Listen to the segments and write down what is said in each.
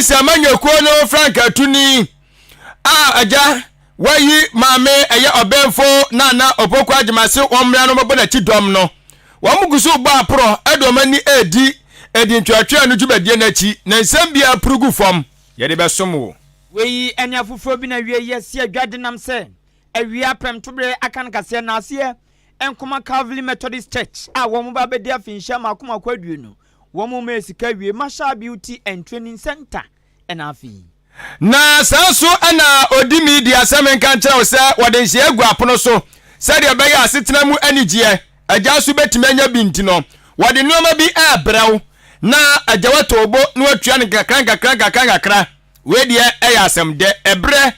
NDC amanyɔkuo no frankaatuni a agya wayi maame ɛyɛ ɔbɛnfo Nana Opoku Agyemase wɔn mmra no bɛbɔ n'akyi dɔm no. Wɔn gu so bɔ aporɔ de wɔn ani redi edintweatwea no dwumadie no akyi na nsɛm biara puru gu fam. Yɛde bɛsom wo. Wei ne afoforɔ bi na awie yi asi adwa denam sɛ awia prɛmtoberɛ aka no kaseɛ naaseɛ Nkoma Calvary Methodist Church a wɔn ba abɛdi afinhyia mmaako mmaako 20, wɔn mmaa sika awie Marshall Beauty and Training Center ɛna afei. Na saa nso na ɔdi me di asɛm nka nkyerɛ wo sɛ wɔde nhyɛ agu apono so sɛdeɛ ɛbɛyɛ a asetena mu anigyeɛ agya nso bɛtumi anya bi nti no, wɔde nneɛma bi rebrɛ wo na agya woatɔ wo bo na woatua no nkakra nkakra nkakra nkakra. Wei deɛ ɛyɛ asɛm dɛ. Ɛberɛ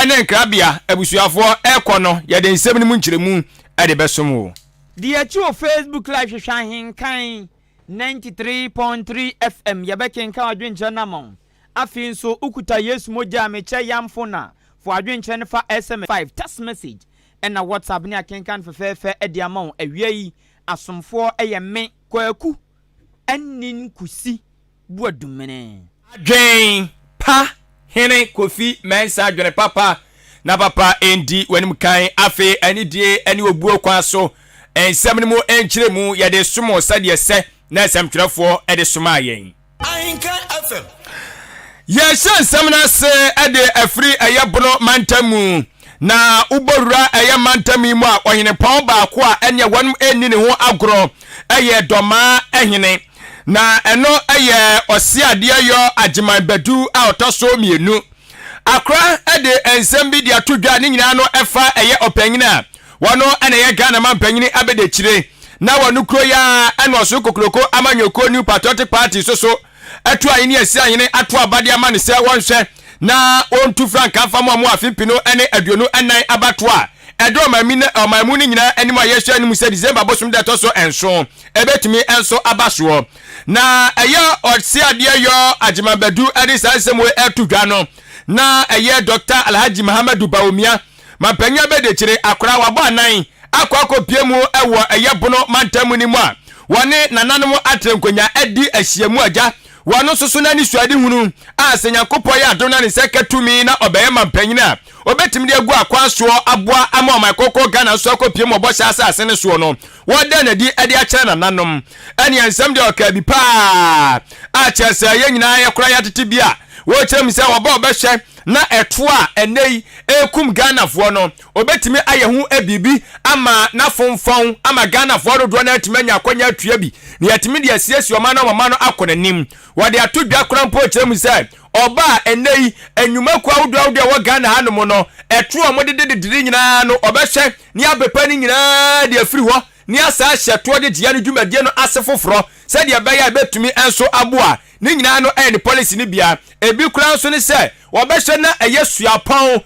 ne nkrabea abusuafoɔ rekɔ no, yɛde nsɛm no mu nkyerɛmu de bɛsom wo. Di akyi wɔ Facebook Live hwehwɛ Ahenkan 93.3 FM yɛbɛkenkan w'adwenkyerɛ no ama wo. Afei nso wokuta Yesu mogya a mekyɛ yamfo na fa w'adwenkyerɛ no fa SMS 5 text message ɛna WhatsApp ne akenkan fɛfɛɛfɛ de ama wo. Awia yi asomfoɔ yɛ me Kwaku Anin Kusi Boadumene. Adwen pa hene Kofi Mensah adwene papa na papa ndi w'anim kan afei anidie ne obuo kwan so nsɛm no mu nkyerɛmu yɛde som wo sɛdeɛ sɛ na nsɛmtwerɛfoɔ de somaa yɛn. Ahenkan FM. Yɛhyɛ nsɛm no ase de afiri ɛyɛ Bono mantam mu, na wobɔ wura ɛyɛ mantam yi mu a, ɔhenepɔn baako a ɛneɛ wɔnom ɛnni ne ho agorɔ ɛyɛ Dɔmaa hene, na ɛno ɛyɛ Ɔseadeɛyɔ Agyeman Badu a ɔtɔ so mmienu. Akora de nsɛm bi de ato dwa, ne nyinaa no ɛfa ɛyɛ ɔpanyini a wɔno na ɛyɛ Ghana mampanyini abɛdakyire na wɔno kuro yi ara ɛna ɔsoro kokroko amanyɔkuo New Patriotic Party so so atu ahene asi ahene ato aba de ama no sɛ wɔnhwɛ na wɔntu frankaa mfa mo a mo afe mpino ne 24 abatoɔ a ɛda ɔman mu no nyinaa anim a yɛhwɛ anim sɛ December bosom da ɛtɔ so nson ɛbɛtumi nso aba soɔ. Na ɛyɛ Ɔseadeɛ Yɔ Agyeman Badu de saa nsɛm wei ɛto dwa no na ɛyɛ Dɔkta Alhaji Mahamadu Bawumia Mampanyin abadiakyire akora wabɔ anan akɔ akɔpue mu wɔ ɛyɛ Bono mantam no mu a wɔne nananom atre nkonya adi ahyiamu agya wɔn nso so n'anisuadehunu a sɛ Nyankopɔn yɛ adom na ne nsa ka tumi na ɔbɛyɛ mampanyin a obetumi de agu akwan soɔ aboa ama ɔman kɔkɔɔ Ghana nso akɔpue mu wɔ bɔhyɛ asase no soɔ no wɔda no adi de akyerɛ nananom. Ɛneɛ nsɛm deɛ ɔkaa bi paa a kyerɛ sɛ yɛn nyinaa yɛkora yɛatete bi a wɔkyerɛ mu sɛ wɔba ɔbɛhwɛ na ɛtoɔ a ɛnnɛ yi ɛrekum Ghanafoɔ no, ɔbɛtumi ayɛ ho biribi ama n'afonfɔn ama Ghanafoɔ dodoɔ no atumi anya akwanya atua bi na yɛatumi de asiesie ɔman no ama ɔman no akɔ n'anim. Wɔde ato dwa koraa mpo kyerɛ mu sɛ ɔba a ɛnnɛ yi nnwumakuo ahodoɔ ahodoɔ a ɛwɔ Ghana hanom no, ɛtoɔ a wɔde dededede nyinaa no, ɔbɛhwɛ ne abepa no nyinaa de afiri hɔ ne asan ahyɛ toɔ de gyea no dwumadie no ase foforɔ sɛdeɛ ɛbɛyɛ a ɛbɛtumi nso aboa. Ne nyinaa no ɛyɛ ne policy no bia. Ebi koraa nso ne sɛ wɔbɛhwɛ na ɛyɛ suapɔn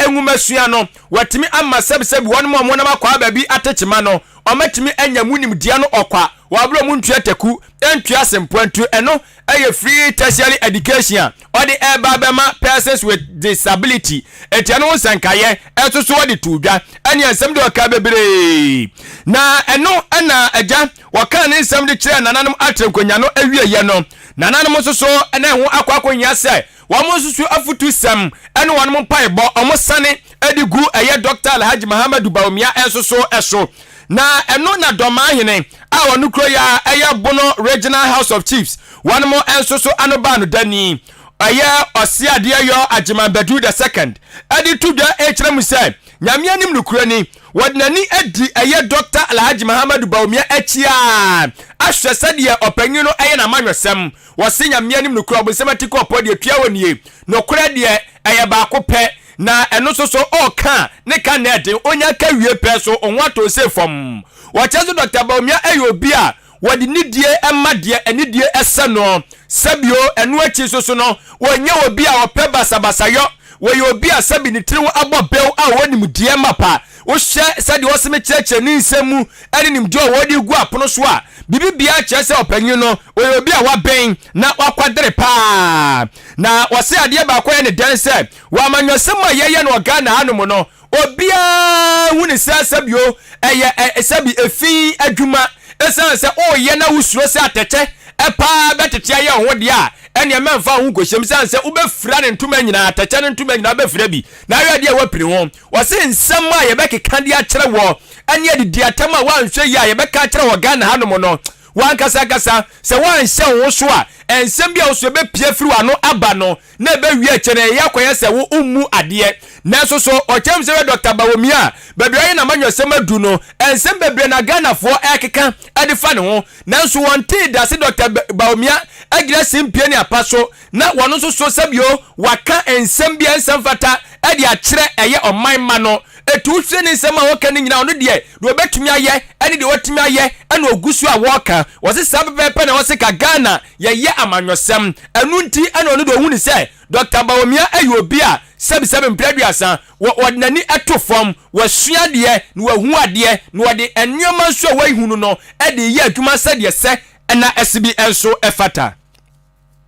nwomasua no wɔatumi ama sɛbisɛbi wɔnom a wɔnam akwaa baabi atekyema no wɔatumi anya mu nimdeɛ no ɔkwa wɔ aberɛ a wɔntua taku ntua sempoa ntu ɛno ɛyɛ free tertiary education a ɔde ɛreba abɛma persons with disability enti ɛno ho nsɛnkaeɛ ɛnso so ɔde too dwa ɛne nsɛm de ɔkaa bebree na ɛno ɛna agya wɔkaa ne nsɛm de kyerɛɛ nananom atrɛnkonya no awieɛ no nananom nso so na ɛho akɔ akɔhia sɛ wɔn nso so afutusɛm ɛne wɔn mpaebɔ wɔn sane de gu ɛyɛ Dɔkta Alhaji Mahamadu Bawumia nso so so. Na ɛno na Dɔmaa hene a ɔno kuro yi ara ɛyɛ Bono Regional House of Chiefs wɔnom nso so ano baa no dani ɛyɛ Ɔseadeɛ Yɔ Agyeman Badu the second de to dwa rekyerɛ mu sɛ Nyame anim nokorɛ ni wɔde n'ani adi ɛyɛ Dɔkta Alhaji Mahamadu Bawumia akyi ara ahwɛ sɛdeɛ ɔpanyin no ɛyɛ n'amanyɔsɛm. Wɔse Nyame anim nokorɛ ɔbonsam atikɔ pɔ deɛ tua wɔ nie nokorɛ deɛ ɛyɛ baako pɛ Na ɛno nso so ɔɔka a ne ka na ɛden, onya ka wie pɛ so oho atɔ ose fam. Wɔkyerɛ sɛ Dɔkta Bawumia yɛ obi a wɔde nidie ma deɛ anidie sɛ no. Sɛbio ɛno akyi nso so no, ɔnyɛ obi a ɔpɛ basabasayɔ. Wɔyɛ obi a sɛbi ne tiri ho abɔ bɛw a ɔwɔ nimdeɛ mapa. Wohwɛ sɛdeɛ ɔseme kyerɛkyerɛ ne nsɛm mu ne nimdeɛ a ɔwɔ de gu apono so a, biribi biara kyerɛ sɛ ɔpanyin no, ɔyɛ obi a waben na wakwadare paa. Na wɔse adeɛ baako a ɛyɛ ne dɛn sɛ, Wɔ amanyɔsɛm a yɛyɛ no wɔ Ghana hanom no, obiara hu no sɛ sɛbio ɛyɛ sɛbi efi adwuma. Esiane sɛ woyɛ na wosuro sɛ atɛkyɛ paa bɛtete ayɛ wo ho deɛ a, ɛnneɛ mɛmfa wo ho nkɔhyɛ mu, ɛsiane sɛ wobɛfira ne ntoma nyinaa, atɛkyɛ no ntoma nyinaa wobɛfira bi, na ahwɛ adeɛ a woapini ho. Wɔse nsɛm a yɛbɛkeka de akyerɛ wɔ ne adidiatam a woanhwɛ yie a yɛbɛka akyerɛ wɔ Ghana hanom no, w'ankasa ankasa sɛ woanhyɛ wo ho so a, nsɛm bi a wo so ɛbɛpue afiri w'ano aba no, na ɛbɛwie akyire no ɛyɛ akɔyɛ sɛ wo mmu adeɛ. Nanso so ɔkyerɛ mu sɛ hwɛ Dɔkta Bawumia a, baabi a ɔyɛ n'amanyɔsɛm adu no, nsɛm bebree na Ghanafoɔ ɛrekeka de fa ne ho. Nanso wɔntee da sɛ Dɔkta Bawumia agyina simpie ne apa so na wɔn nso so sɛbio waka nsɛm bi a ɛnsɛ mfata de akyerɛ ɛyɛ ɔman mma no. Ɛtu wohwɛ ne nsɛm a ɔka no nyinaa ɔno deɛ deɛ ɔbɛtumi ayɛ ne deɛ watumi ayɛ na ɔgu so a wɔka. Wɔse saa pɛpɛɛpɛ na ɛwɔ se ka Ghana yɛyɛ amanyɔsɛm. Ɛno nti na ɔno deɛ ɔhu no sɛ Dɔkta Bawumia yɛ obi a sɛbisɛbi mprɛ aduasa wɔ ɔde n'ani to fam, wasua adeɛ na wahu adeɛ na ɔde nneɛma nso a wahunu no de reyɛ adwuma sɛdeɛ sɛ na ɛse bi nso fata.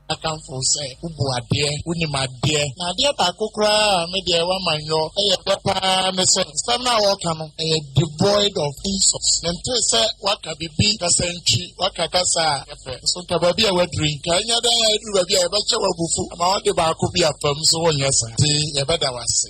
Akamfo wo sɛ wobu adeɛ, wonim adeɛ. Na adeɛ baako koraa a me deɛ woama nyɔ ɛyɛ dɛ paa ne sɛ nsɛm no a wɔka no ɛyɛ devoid of insults. Mentee sɛ woaka biribi kasantwi, woaka kasa a ɛyɛ fɛ. Nso nka baabi a woaduru yi, nka ɛnyɛ dɛn a ɛduru baabi a yɛbɛkyɛ wo abufu ama wode baako bi afa mu, nso wonyɛ saa. Nti yɛbɛda wo ase.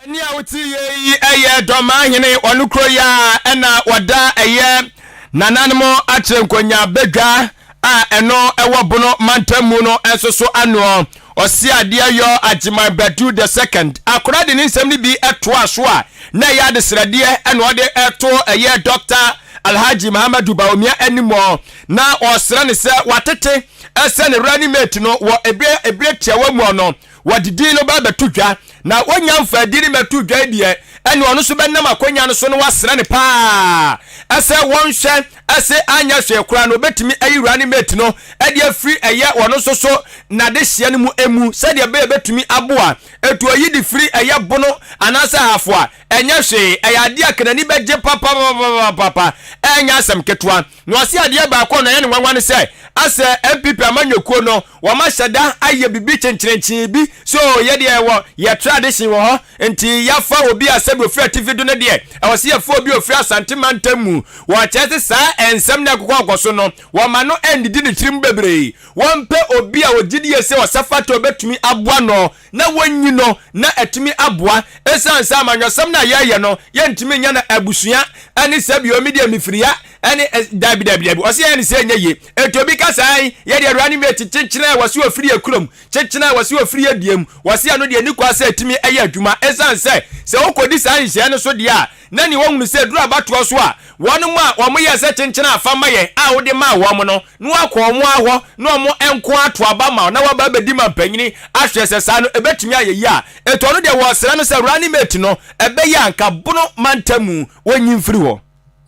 Ɛnne a wote yɛ yi yɛ Dɔmahene ɔno kuro yi a ɛna wɔda ɛyɛ nananom akyerɛ nkonya badwa a ɛno ɛwɔ Bono mantam mu no nso so anoɔ. Ɔse adeɛ yɔ Agyeman Badu the second akora de ne nsɛm no bi toa so a na ɛyɛ adesrɛdeɛ ɛna ɔde ɛto ɛyɛ Dr. Alhaji Mahamadu Bawumia animɔ na ɔsrɛ no sɛ watete ɛsɛ ne running mate no wɔ ebere ebere tiawa mu no Wɔde din no ba bɛto dwa, na wɔnnya mfaa din no mmɛtoo dwa yi deɛ, ɛnneɛ ɔno nso bɛnam akwannya no so na wasrɛ no paa sɛ wɔnhwɛ se anyɛ hwee koraa no ɔbɛtumi ayi running mate no de afiri ɛyɛ ɔno nso so n'adehyeɛ no mu mu sɛdeɛ ɛbɛyɛ ɛbɛtumi aboa ɛtu ɔyi de firi ɛyɛ bono anaasɛ ahafo a ɛnyɛ hwee ɛyɛ adeɛ a kanani bɛgye papapapapapa ɛnyɛ asɛm ketewa. Na ɔse adeɛ baako a na ɛyɛ no nwanwa ne sɛ asɛ NPP amanyɔkuo no wɔn ahyɛ da ayɛ biribi kyenkyerenkyee bi sɛ oo yɛdeɛ yɛwɔ yɛ tradition wɔ hɔ nti yɛafa obi a sɛbi ofiri atifi do no deɛ ɛwɔ sɛ yɛfa obi a ofiri Asante mantam mu. Wɔkyerɛ sɛ saa nsɛm no a ɛkokɔ kɔ so no wɔma no nnidi ne tirim bebree. Wɔmpɛ obi a ɔgye die sɛ ɔsɛ fata a ɔbɛtumi aboa no na wɔnyi no na atumi aboa. Ɛsiane sɛ amanyɔsɛm no a yɛyɛ no yɛntumi nyɛ no abusua ne sɛbi o me deɛ mefiri ha ɛne dabi dabi dabi ɔsɛ yɛn ne sɛ ɛnyɛ yie eti obi ka saa yi yɛ deɛ running mate kyekyerɛ a wɔsi ofiri yɛ kurom kyekyerɛ a wɔsi ofiri yɛ dua mu wɔsi ɛno deɛ ni kwa sɛ etumi ɛyɛ adwuma esan sɛ sɛ okodi saa nhyehyɛɛ no so deɛ a na ne wɔhunu sɛ duru abatoɔ so a wɔn mu a wɔn yɛ sɛ kyekyerɛ afa ma yɛ a wode maa wɔn no na wakɔ wɔn ahɔ na wɔn nko ato aba ma na waba abɛdi ma mpanyini ahwɛ sɛ saa no ebetumi ayɛ yie a etu ɔno deɛ wɔsrɛ no sɛ running mate no ɛbɛyɛ anka bono mantamu wɔnyi mfiri hɔ.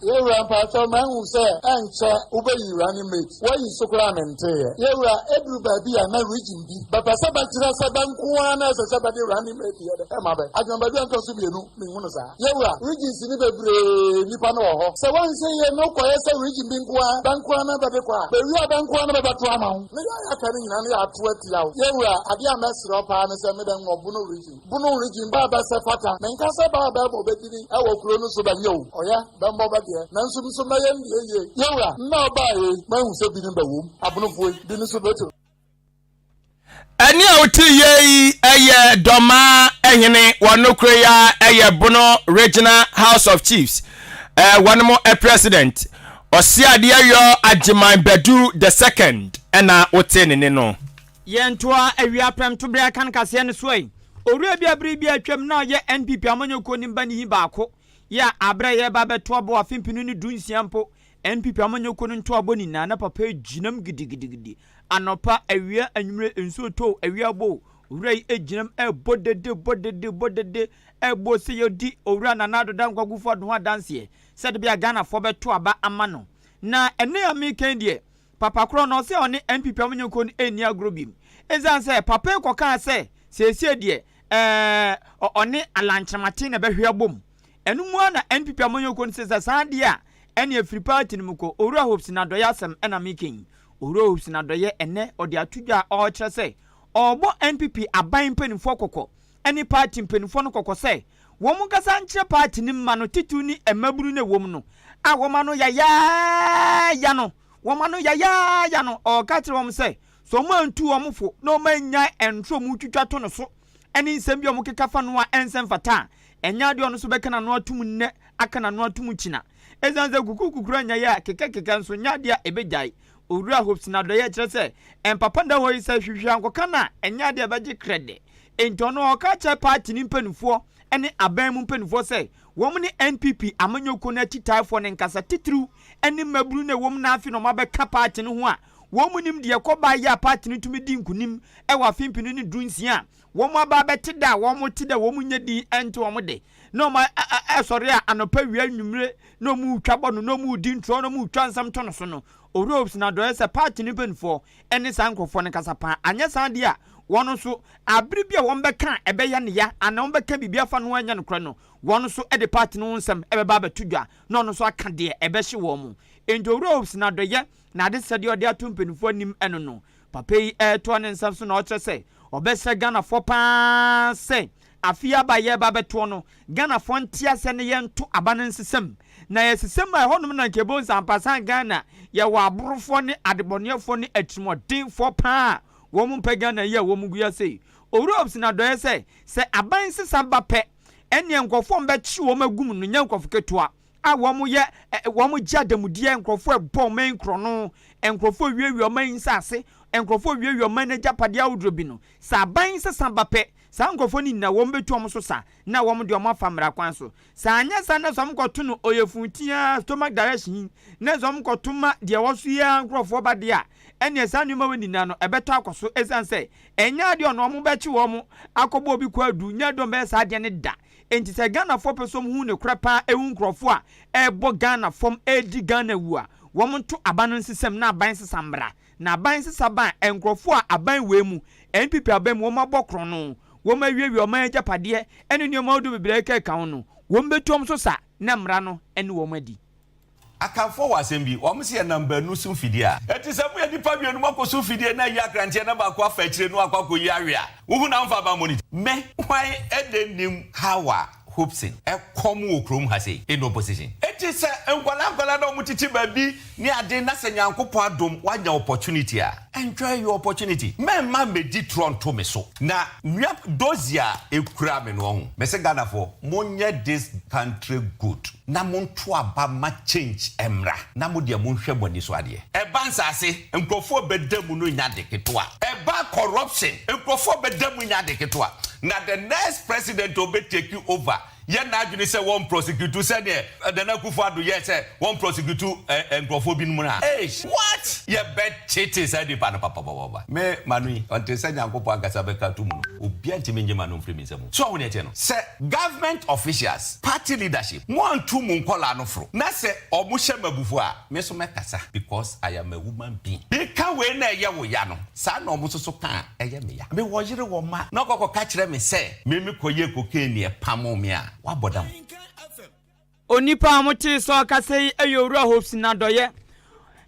Yɛwura mpakyɛw mahu sɛ ɛnkyɛ wobɛyi running mate woayi so koraa menteeɛ. Yɛwura ɛduru baabi a na region bi bɛpɛ sɛ bɛkyerɛ sɛ bɛ nko ara na ɛsɛ sɛ bɛde running mate yɛ dɛ ɛma bɛ. Adwuma baabi a ntɔ so mmienu menhu no saa. Yɛwura regions no bebree nnipa no wɔ hɔ. Sɛ woanhwɛ yie na wokɔyɛ sɛ region bi nko ara bɛ nko ara na bɛde kɔ a, bɛwie a bɛ nko ara na bɛbɛto ama wo na yɛ a yɛaka no nyinaa no yɛato atia wo. Yɛwura adeɛ a mɛsrɛ wo paa ne sɛ medɛ nwɔ Bono region. Bono region baa bɛ sɛ fata. Menka sɛ baa bɛ bɔ bɛ dini ɛwɔ kuro no so bɛ nyɛ o, ɔyɛ, bɛ mbɔ bɛ deɛ, nanso nso mɛyɛ ndeɛ yie. Yɛwura, nna ɔbaa yei, mahu sɛ binom bɛ wom, Abonofoɔ yi, bi nso bɛ to. Ɛnne a wote yie yi yɛ Dɔmaa hene wɔ nokore yi ara yɛ Bono Regional House of Chiefs wɔn mo president Ɔseadeɛ Yɔ Agyeman Badu the second ɛna wote ne ne no. Yɛntoa awia prɛmtoberɛ akan kaseɛ no so ɛ. Owura bi a bere bi a atwam na ɔyɛ NPP amanyɔkuo no mba nihi baako yɛ a aberɛ a yɛreba abɛto abɔ afe mpenu ne du nsia mpo NPP amanyɔkuo no nto abɔ nyinaa na papa yi gyinam gidigidigidi anɔpa, awia, anwummere, nsuo tɔ o, awia bɔ o, owura yi gyinam ɛrebɔ dede, bɔ dede, bɔ dede, ɛrebɔ sɛ yɛdi owura Nana Addo Dankwa Akufo Addo ho adanseɛ sɛdeɛ ɛbɛyɛ a Ghanafoɔ bɛto aba ama no. Na ɛnnɛ a mereka yi deɛ, Papa korɔ no ɔse ɔne NPP amanyɔkuo no nni agorɔ biom ɛsiane sɛ papa yi kɔkaa sɛ seesie deɛ ɛɛ ɔne Alan Kyerematen na ɛbɛhwe abom. Ɛno mu ara na NPP amanyɔkuo no se sɛ saa deɛ a ɛneɛ firi party no mu kɔ. Owura Hobson Adɔeɛ asɛm na meka yi. Owura Hobson Adɔeɛ ɛnnɛ ɔde ato dwa a ɔrekyerɛ sɛ ɔrebɔ NPP aban mpaninfoɔ kɔkɔ ne party mpaninfoɔ no kɔkɔ sɛ wɔn nkasa nkyerɛ party no mma no titiriw ne mmabunu no a ɛwɔ mu no a wɔn ano yayaaya no. wɔn ano yayaaya no, ɔreka kyerɛ wɔn sɛ, sɛ wɔantu wɔn fo na wɔannyae ntoro a wɔretwitwa to no so ne nsɛm bi a wɔkeka fa no a ɛnsɛ mfata a, ɛnyɛ adeɛ a ɔno nso bɛka n'ano atom nnɛ aka n'ano atom kyina. Ɛsiane sɛ kukuru anyɛ yɛ a, kekakeka nso nyɛ adeɛ a ɛbɛgyae. Owura Hobson Adɔeɛ kyerɛ sɛ, ɛmpapa nda hɔ yi sɛ hwehwɛ ankɔka no a, ɛnyɛ adeɛ a ɛbɛgye krɛdɛ. Enti ɔno ɔreka akyerɛ paati no mpanimfoɔ ne aban mu mpanimfoɔ sɛ wɔn ne NPP amanyɔkuo no akyitaafoɔ no nkasa, titiriw ne mmabunu no a ɛwɔ mu na afei na wɔabɛka paati no ho a wɔn nim deɛ ɛkɔbaeɛ yɛ a paati no tumi di nkunim wɔ afe mpenu ne du nsia a wɔn aba abɛte da a wɔn te da wɔn nyɛ din nte wɔn de na wɔn ɛsɔre a anɔpa wia nwumire na wɔn retwa bɔ no na wɔn redi ntorɔ na wɔn retwa nsɛm to no so no. Owura Hobson Adɔeɛ sɛ paati no mpanimfoɔ ne saa nkurɔfoɔ no kasa paa anyɛ saa deɛ a wɔn nso abere bi a wɔn bɛka a ɛbɛyɛ ne ya anaa wɔn bɛka biribi afa no a ɛnyɛ nokorɛ no wɔn nso de paati no ho nsɛm ɛbɛba abɛto dwa na ɔno nso aka deɛ ɛbɛhye wɔn mu. Enti Owura Hobson Adɔeɛ na adesrɛdeɛ a ɔde ato mpanimfoɔ anim no no, papa yi retoa ne nsɛm so na ɔkyerɛ sɛ ɔbɛsrɛ Ghanafoɔ pa ara sɛ afe yi aba a yɛreba abɛtoɔ no, Ghanafoɔ nte aseɛ na yɛnto aba no nsesa mu. Na yɛsesa mu a, ɛhɔnom na nka ɛbɛhu sɛ ampa sɛ Ghana yɛwɔ aborofoɔ ne adebɔneɛfoɔ ne atirimuɔdenfoɔ pa ara a wɔn mpɛ Ghana yi a wɔn gu ase yi. Owura Hobson Adɔeɛ sɛ, sɛ aban nsesa ba pɛ, ɛnneɛ nkurɔfoɔ a wɔbɛkye wɔn agu mu no nyɛ nkurɔfo ketewa. a wɔyɛ wɔgye adamudeɛ, nkurɔfoɔ a ɛbɔ ɔman yi korɔno, nkurɔfoɔ a ɛwiawia ɔman yi nsase, nkurɔfoɔ a ɛwiawia ɔman no agyapadeɛ ahodoɔ bi no, sɛ aban sesa ba pɛ, saa nkurɔfoɔ no nyinaa wɔbɛtu wɔn so sa na wɔn de wɔn afa mmara kwan so. Sɛ anyɛ saa na sɛ wɔkɔto no ɔyɛfun tiaa, stomach direction yi, na sɛ wɔkɔto ma deɛ ɛwɔ so yi ara nkurɔfoɔ ba deɛ a, ɛnneɛ saa nneɛma wei nyinaa no ɛbɛtɔ akɔ so ɛsiane sɛ ɛnyɛ adeɛ ɔno wɔbɛkye wɔn akɔbɔ obi kwaadu, nyɛ adeɛ wɔbɛyɛ saa adeɛ no da. Enti sɛ Ghanafoɔ pɛ sɛ wɔn hu nokorɛ paa ɛhu nkorɔfoɔ a ɛrebɔ Ghana fam ɛredi Ghana awu a, wɔn nto aba no nsesam na aban sesa mmra. Na aban sesa ba a, nkorɔfoɔ a aban wei mu, NPP aban mu, wɔn abɔ korɔno, wɔn awiawia ɔman agyapadeɛ ɛne nneɛma ahodoɔ bebree a ɛkeka ho no, wɔn bɛtu wɔn so sa na mmara no ɛne wɔn adi. Akanfoɔ wɔ asɛm bi, wɔn se yɛnam baanu so mfidie a. Enti sɛ moyɛ nnipa mmienu moakɔ so mfidie na ayi akranteɛ na baako afa akyire na wakɔ akɔyi awe a, wohu na womfa aba mmɔ ne ti. Me, hwan na nnim how a Hobson kɔm wɔ kurom ha sei in opposition? Enti sɛ nkwadaa nkwadaa na wɔtete baabi ne ade na sɛ Nyankopɔn adom woanya opportunity a, enjoy your opportunity. Mɛmma mmɛdi torɔ nto me so. Na nua Dozie a ɛkura me no ɔho. Mese Ghanafoɔ monyɛ this country good. Na monto aba ma change mmra. Na mo deɛ monhwɛ mo ani so adeɛ. Ɛba nsaase, nkurɔfoɔ bɛda mu no nyɛ ade ketewa. Ɛba corruption, nkurɔfoɔ bɛda mu nyɛ ade ketewa. Na the next president a ɔbɛ take over yɛ n'adwene sɛ wɔn prosecute sɛdeɛ Nana Akufo Addo yɛɛ sɛ wɔn prosecute nkurɔfoɔ binom no a, eish what! Yɛbɛ kyekye saa nipa no papapapapa. Me m'ano yi, until sɛ Nyankopɔn ankasa bɛka ato mu no, obiara ntumi ngye m'ano mfiri me nsam o. So woahu deɛ ɛteɛ no? Sɛ government officials, party leadership, mo antu mo nkɔlaa no foro na sɛ ɔmo hyɛ me abufuo a, me nso mɛkasa because I am a woman being. Me ka wei na ɛyɛ wo ya no, saa na ɔmo nso so ka a ɛyɛ me ya. Me wɔ yere wɔ mma na ɔkɔ kɔka kyerɛ me sɛ me me kɔ yɛ cocaine ne ɛpamoo me a, wabɔ dam. Onipa a motee sɛ ɔkasa yi yɛ Owura Hobson Adɔeɛ,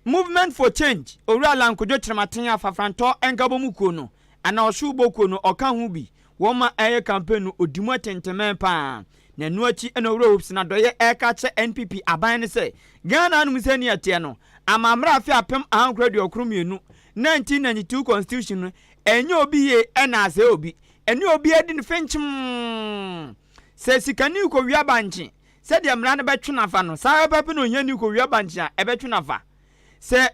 Movement for Change, Owura Alan Kojo Kyerematen Afafrantɔ Nkabɔmu Kuo no, anaa Ɔsowbɔ Kuo no, ɔka ho bi. Wɔn a ɛreyɛ campaign no, ɔdi mu atentemɛn pa ara. Na ɛno akyi na Owura Hobson Adɔeɛ reka akyerɛ NPP aban no sɛ, Ghana hanom sɛnea ɛteɛ no, amammerɛ afe 1992, 1992 constitution no, ɛnyɛ obi yie na asɛe obi. Ɛne obi adi no fenkyem. Sɛ sikani rekowia bankye, sɛdeɛ mmara no bɛtwe no afa no, saa ara pɛpɛ na ohiani rekowia bankye a, ɛbɛtwe no afa. Sɛ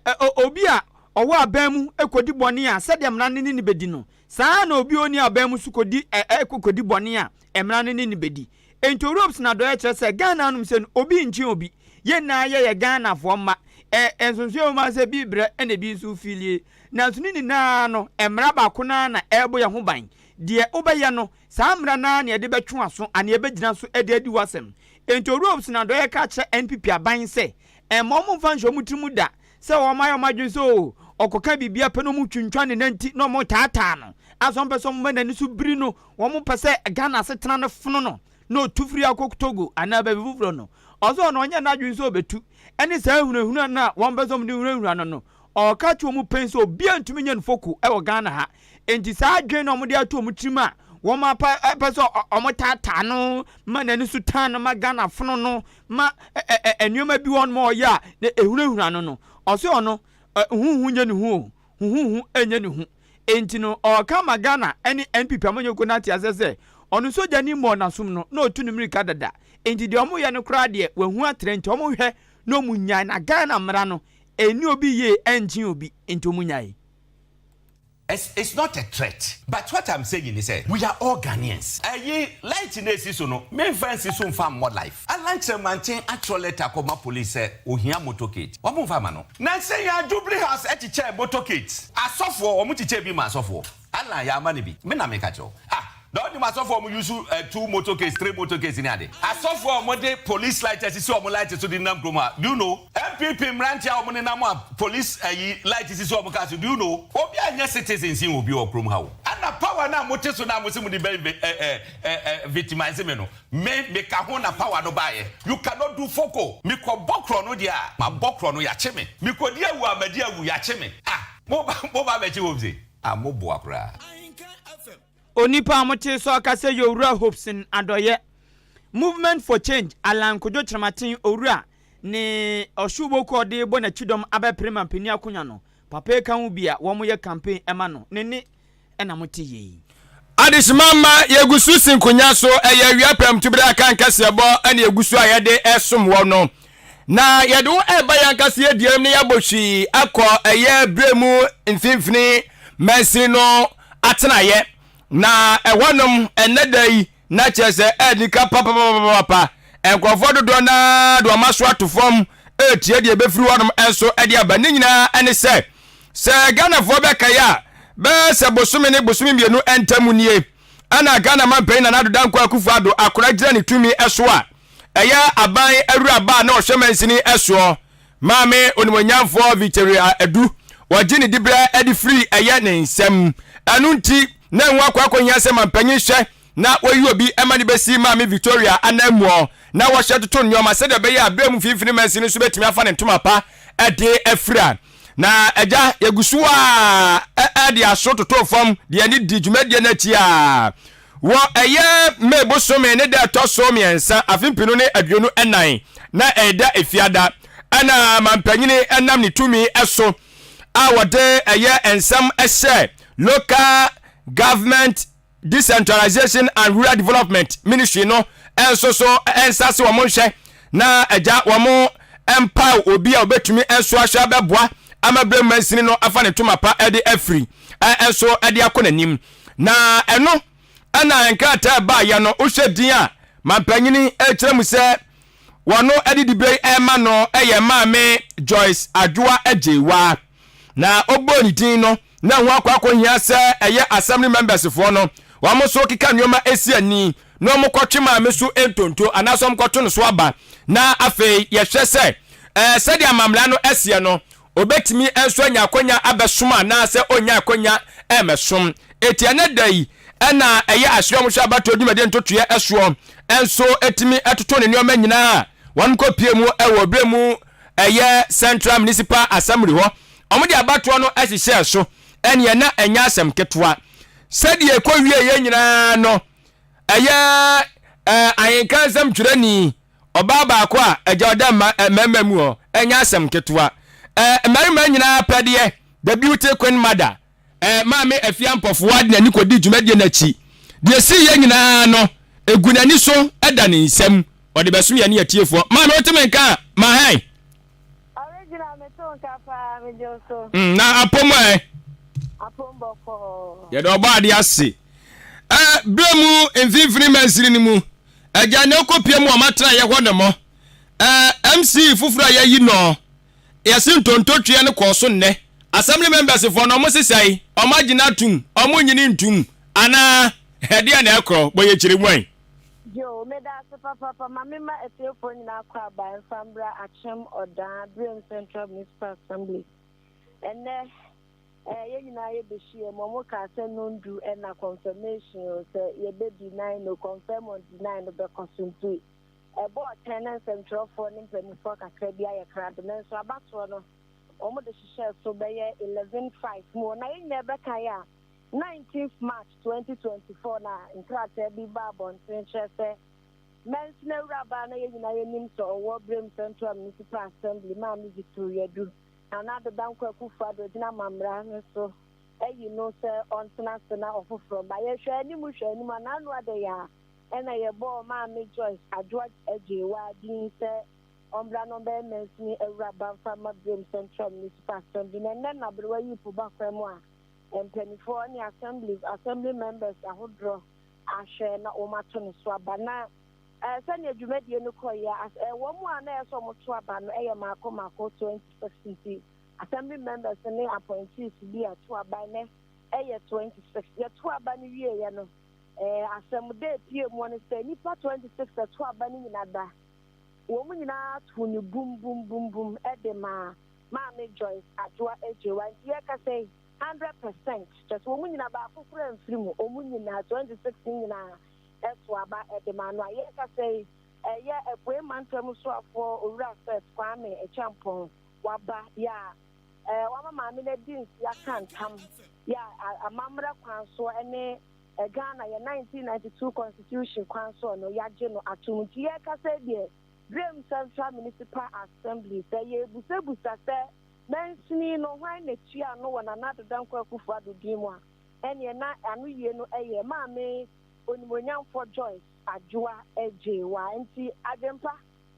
obi a ɔwɔ aban mu kɔdi bɔne a, sɛdeɛ mmara no ne no bɛdi no, saa ara na obi a ɔnni aban mu nso kɔdi kɔdi bɔne a, mmara no ne no bɛdi. Enti Owura Hobson Adɔeɛ kyerɛ sɛ Ghana anom sɛ no, obi nkye obi. Yɛn nyinaa yɛyɛ Ghanafoɔ mma. Ɛ nsonsonoeɛ wɔ mu ara sɛ ebi rebrɛ ɛna ebi nso refiilie. Nanso ne nyinaa no, mmara baako no ara na ɛrebɔ yɛn ho ban. Deɛ wobɛyɛ no, Saa mmara no ara na yɛde bɛtwe w'aso anaa yɛbɛgyina so de adi w'asɛm. Enti Owura Hobson Adɔeɛ ka kyerɛ NPP aban sɛ ɛmma wɔn mfa nhyɛ wɔn tirim da sɛ wɔn ayɛ wɔn adwene sɛ oo ɔkɔka biribi ara pɛ na wɔtwintwan ne nan ti na wɔtaataa no asɛ wɔn pɛ sɛ wɔma n'ani so biri no, wɔn pɛ sɛ Ghana asetena no fono no na ɔtu firi akɔ Togo anaa baabi foforɔ no. Ɔsɛ ɔno ɔnyɛ n'adwene sɛ ɔbɛtu ɛne saa ahunahuna no a wɔn pɛ sɛ wɔde hunahuna no no. Ɔka kyerɛ wɔn pɛn sɛ obiara ntumi nyɛ no foko wɔ Ghana ha. Enti saa adwene no a wɔde ato wɔn tirim a wɔn apa pɛ sɛ wɔtaataa no ma n'ani so tan no ma Ghana fono no ma nneɛma bi wɔ hɔnom a ɔyɛ a na ehunahuna no no. Ɔse ɔno, huhu nyɛ ne hu o, huhuhu nyɛ ne hu. Enti no ɔreka ama Ghana ne NPP amanyɔkuo no ate aseɛ sɛ ɔno sogyani mmɔɔ n'asom no na ɔtu ne mmirika dada. Enti deɛ wɔyɛ no koraa deɛ wahu atrɛ nti wɔnhwɛ na wɔnnyae na Ghana mmara no ɛnni obi yie ɛnkyen obi nti wɔnnyae. It's it's not a threat but what I'm saying ne sɛ we are all Ghanaians. Ɛyi light no esi so no menfa nsi so nfa mmɔ life. Alan Kyerɛmanten atwerɛ letter akɔma police sɛ ohia motorcade. Wɔn nfa ma no. Nansa yi ara Jubilee House kyekyɛɛ motorcades. Asɔfoɔ wɔn kyekyɛɛ bi maa asɔfoɔ. Alan yɛama no bi. Me na meka kyerɛ wo. Ah Na wonim asɔfoɔ a wɔn use two motorcades, three motorcades ne ade? Asɔfoɔ a wɔde police light asisi wɔn light so de nenam kurom ha, do you know? NPP mmeranteɛ a wɔn nenam a police ayi light sisi wɔn car so, do you know? Obiara nyɛ citizen sen obi wɔ kurom ha o. Ɛna power no a mote so no a mose mode bɛ victimize me no, me meka ho na power no baeɛ. You cannot do foko. Mekɔbɔ korɔno deɛ a, mabɔ korɔno, yɛakye me. Mekɔdi awu a, madi awu, yɛakye me. Ah, moba moba abɛkye Hope se? Ah, moboa koraa. Onipa a wɔtee sɛ ɔkasa yi Owura Hopeson Adɔeɛ, Movement for Change, Allan Kojo Kyerematen Owura ne ɔhyew-boku a ɔde rebɔ n'akyidɔm abɛpere mampanin akonwa no, papa yi ka ho bi a wɔyɛ campaign ma no, ne nne na mote yei. Adehyema mma yɛgu so si nkonya so, ɛyɛ awia prɛmtoberɛ a kan kaseɛbɔ na yɛgu so a yɛde resom wɔ no. Na yɛde wo reba yɛn ankasa yɛ duam na yɛabɔ hwii akɔ ɛyɛ berɛ mu mfimfini mansini no atenaeɛ. Na ɛhɔnom ɛnnɛ da yi na kyerɛ sɛ anika papapapapa. Nkurɔfoɔ dodoɔ no ara de wɔn aso ato fam retie deɛ ɛbɛfiri hɔnom nso de aba. Ne nyinaa ne sɛ, sɛ Ghanafoɔ bɛkae a, bɛyɛ sɛ bosome ne bosome mmienu ntam nie ɛna Ghana manpanin Nana Addo Dankwa Akufo-Addo akora gyina ne tumi so a ɛyɛ aban awuraba a na ɔhwɛ mansini soɔ Maame Onimuonyamfoɔ Victoria Adu, wɔgye ne diberɛ de firi ɛyɛ ne nsam. Ɛno nti, na ɛho akɔ akɔhia sɛ mampanyin hwɛ na wɔyi obi ma no bɛsi Maame Victoria ananmuɔ na wɔhyɛ toto nneɛma sɛdeɛ ɛbɛyɛ a berɛ mu mfimfini mansini nso bɛtumi afa ne ntoma pa de afira. Na agya, yɛgu so ara de aso totoo fam de yɛn ani di dwumadie no akyi ara. Wɔ ɛyɛ May bosome ne da ɛtɔ so mmiɛnsa afe mpenu ne 24 na ɛyɛ da Efiada ɛna mampanyini nam ne tumi so a wɔde ɛyɛ nsɛm hyɛ Local Government Decentralization and Rural Development Ministry no nso so nsa se wɔn nhwɛ na agya wɔn mpaw obi a obetumi nso ahwɛ abɛboa ama berɛ mansini no afa ne ntoma pa de afiri nso de akɔ n'anim. Na ɛno na nkrataa a ɛbaeɛ no, wohwɛ din a mampanyini rekyerɛ mu sɛ wɔno de diberɛ yi rema no yɛ Maame Joyce Adwoa Agyeiwaa. Na ɔbɔɔ ne din no, na ɛho akɔ akɔhia sɛ ɛyɛ Assembly members foɔ no, wɔn nso keka nneɛma si ani na wɔkɔtwe maame so ntonto anaasɛ wɔkɔto no so aba. Na afei yɛhwɛ sɛ ɛɛ sɛdeɛ amammerɛ no seɛ no, Obetumi nso anya akwanya abɛsom anaasɛ onnya akwanya mmɛsom. Enti ɛnnɛ da yi na ɛyɛ ahyerɛ a wɔhwɛ abatoɔ dwumadie ntotoeɛ soɔ nso tumi toto ne nneɛma nyinaa a wɔn kɔpie mu wɔ berɛ mu ɛyɛ Central Municipal Assembly hɔ. Wɔde abatoɔ no hyehyɛɛ so ɛneɛ na ɛnyɛ asɛm ketewa. Sɛdeɛ ɛkɔwieeɛ nyinaa no ɛyɛ ahenka nsɛm twerɛni Ɔbaa baako a agya ɔda mma mmarima mu hɔ ɛnyɛ asɛm ketewa. Ɛɛ mmarima nyinaa apɛdeɛ, the beauty queen mother. Ɛɛ Maame Afia Mpɔfowa de n'ani kɔdii dwumadie no akyi. Deɛ ɛsiiɛ nyinaa no, ɛgu n'ani so da ne nsam. Ɔde bɛsom yɛne atiefoɔ. Maame wote me nka a, ma hɛn. Original me to nka paa me gye wo so. Mm, na apom ɛ. Apom bɔkɔɔ. Yɛde ɔbɔ ade ase. Ɛ berɛ mu mfimfini mansini no mu Agya na ɔkɔpia mu ɔma tenaeɛ hɔ nom. Ɛɛ MC foforɔ a yɛayi nɔ, yɛse ntontotweɛ no kɔɔ so nnɛ. Assembly members foɔ no ɔmo se sɛe? Ɔmo agye no atum? Ɔmo nnye no ntum? Anaa ɛdeɛn na ɛkorɔ? Bɔ yɛ kyerɛ mu ɛ. Yoo, meda ase papaapa. Ma me ma atiefoɔ nyinaa kɔ aba mfa mbra Akyem Ɔdaa Birem Central Municipal Assembly. Ɛnnɛ Eh, yɛn nyinaa yɛbɛhyia mu, wɔn kaa sɛ nondu ɛna confirmation o, sɛ yɛbɛ deny no, confirm or deny no bɛkɔ so nti ɛbɔɔ kyɛn na nsɛmtwerɛfoɔ ne mpanimfoɔ kakra bi ayɛ krado, nanso abatoɔ no wɔn de hyehyɛɛ so bɛyɛ 11:05 mu, na yɛn nyinaa bɛkae a 19th March 2024 na nkrataa bi ba abɔnten kyerɛ sɛ Mansini awuraba na yɛn nyinaa yɛnim sɛ ɔwɔ Birem Central Municipal Assembly, Maame Victoria Du. Nana Addo Dankwa Akufo-Addo agyina amammara no so ayi no sɛ ɔntena ase na ɔfoforɔ mma. Yɛhwɛ anim hwɛ anim a, n'ano ada yi ara ɛna yɛbɔɔ Maame Joyce Adwoa Agyewaa din sɛ ɔmbra na ɔmbɛyɛ mansini awuraba mfa mma Birim Central Municipal Assembly. Na ɛnnɛ na aberewa yi po ba kwan mu a mpanimfoɔ ne assembly assembly members ahodoɔ ahwɛ na wɔato ne so aba. Na eh, sɛnea dwumadie no kɔeɛ, as eh, wɔn a na ɛyɛ sɛ wɔto aba no yɛ mmaako mmaako 26 nti assembly members ne appointees bi a ɛto aba nɛ ɛyɛ 26. Yɛto aba no wieeɛ no, eh, asɛm da epie mu no sɛ nnipa 26 ɛto aba no nyina da wɔn nyinaa too ne bum bum bum bum de maa Maame Joyce Adwoa Agyewa. Nti yɛkasa yi, 100%, kyerɛ sɛ wɔn nyinaa baako koraa mfiri mu, wɔn nyinaa 26 no nyinaa to aba de ma no a yɛrekasa yi, ɛyɛ Apuei Mantam Soafoɔ Owura Seth Kwame Acheampong waba yɛ a wama maame no adi nse aka ntam yɛ a amammerɛ kwan soɔ ne Ghana yɛ 1992 Constitution kwan soɔ no yɛagye no atom. Nti yɛrekasa yi deɛ Birem Central Municipal Assembly sɛ yɛrebusabusa sɛ mansini no hwan na tua ano wɔ Nana Addo Dankwa Akufo-Addo din mu a, ɛneɛ na anoyie no yɛ Maame Onimuonyamfoɔ Joyce Adwoa Agyewaa. Nti Adwempa,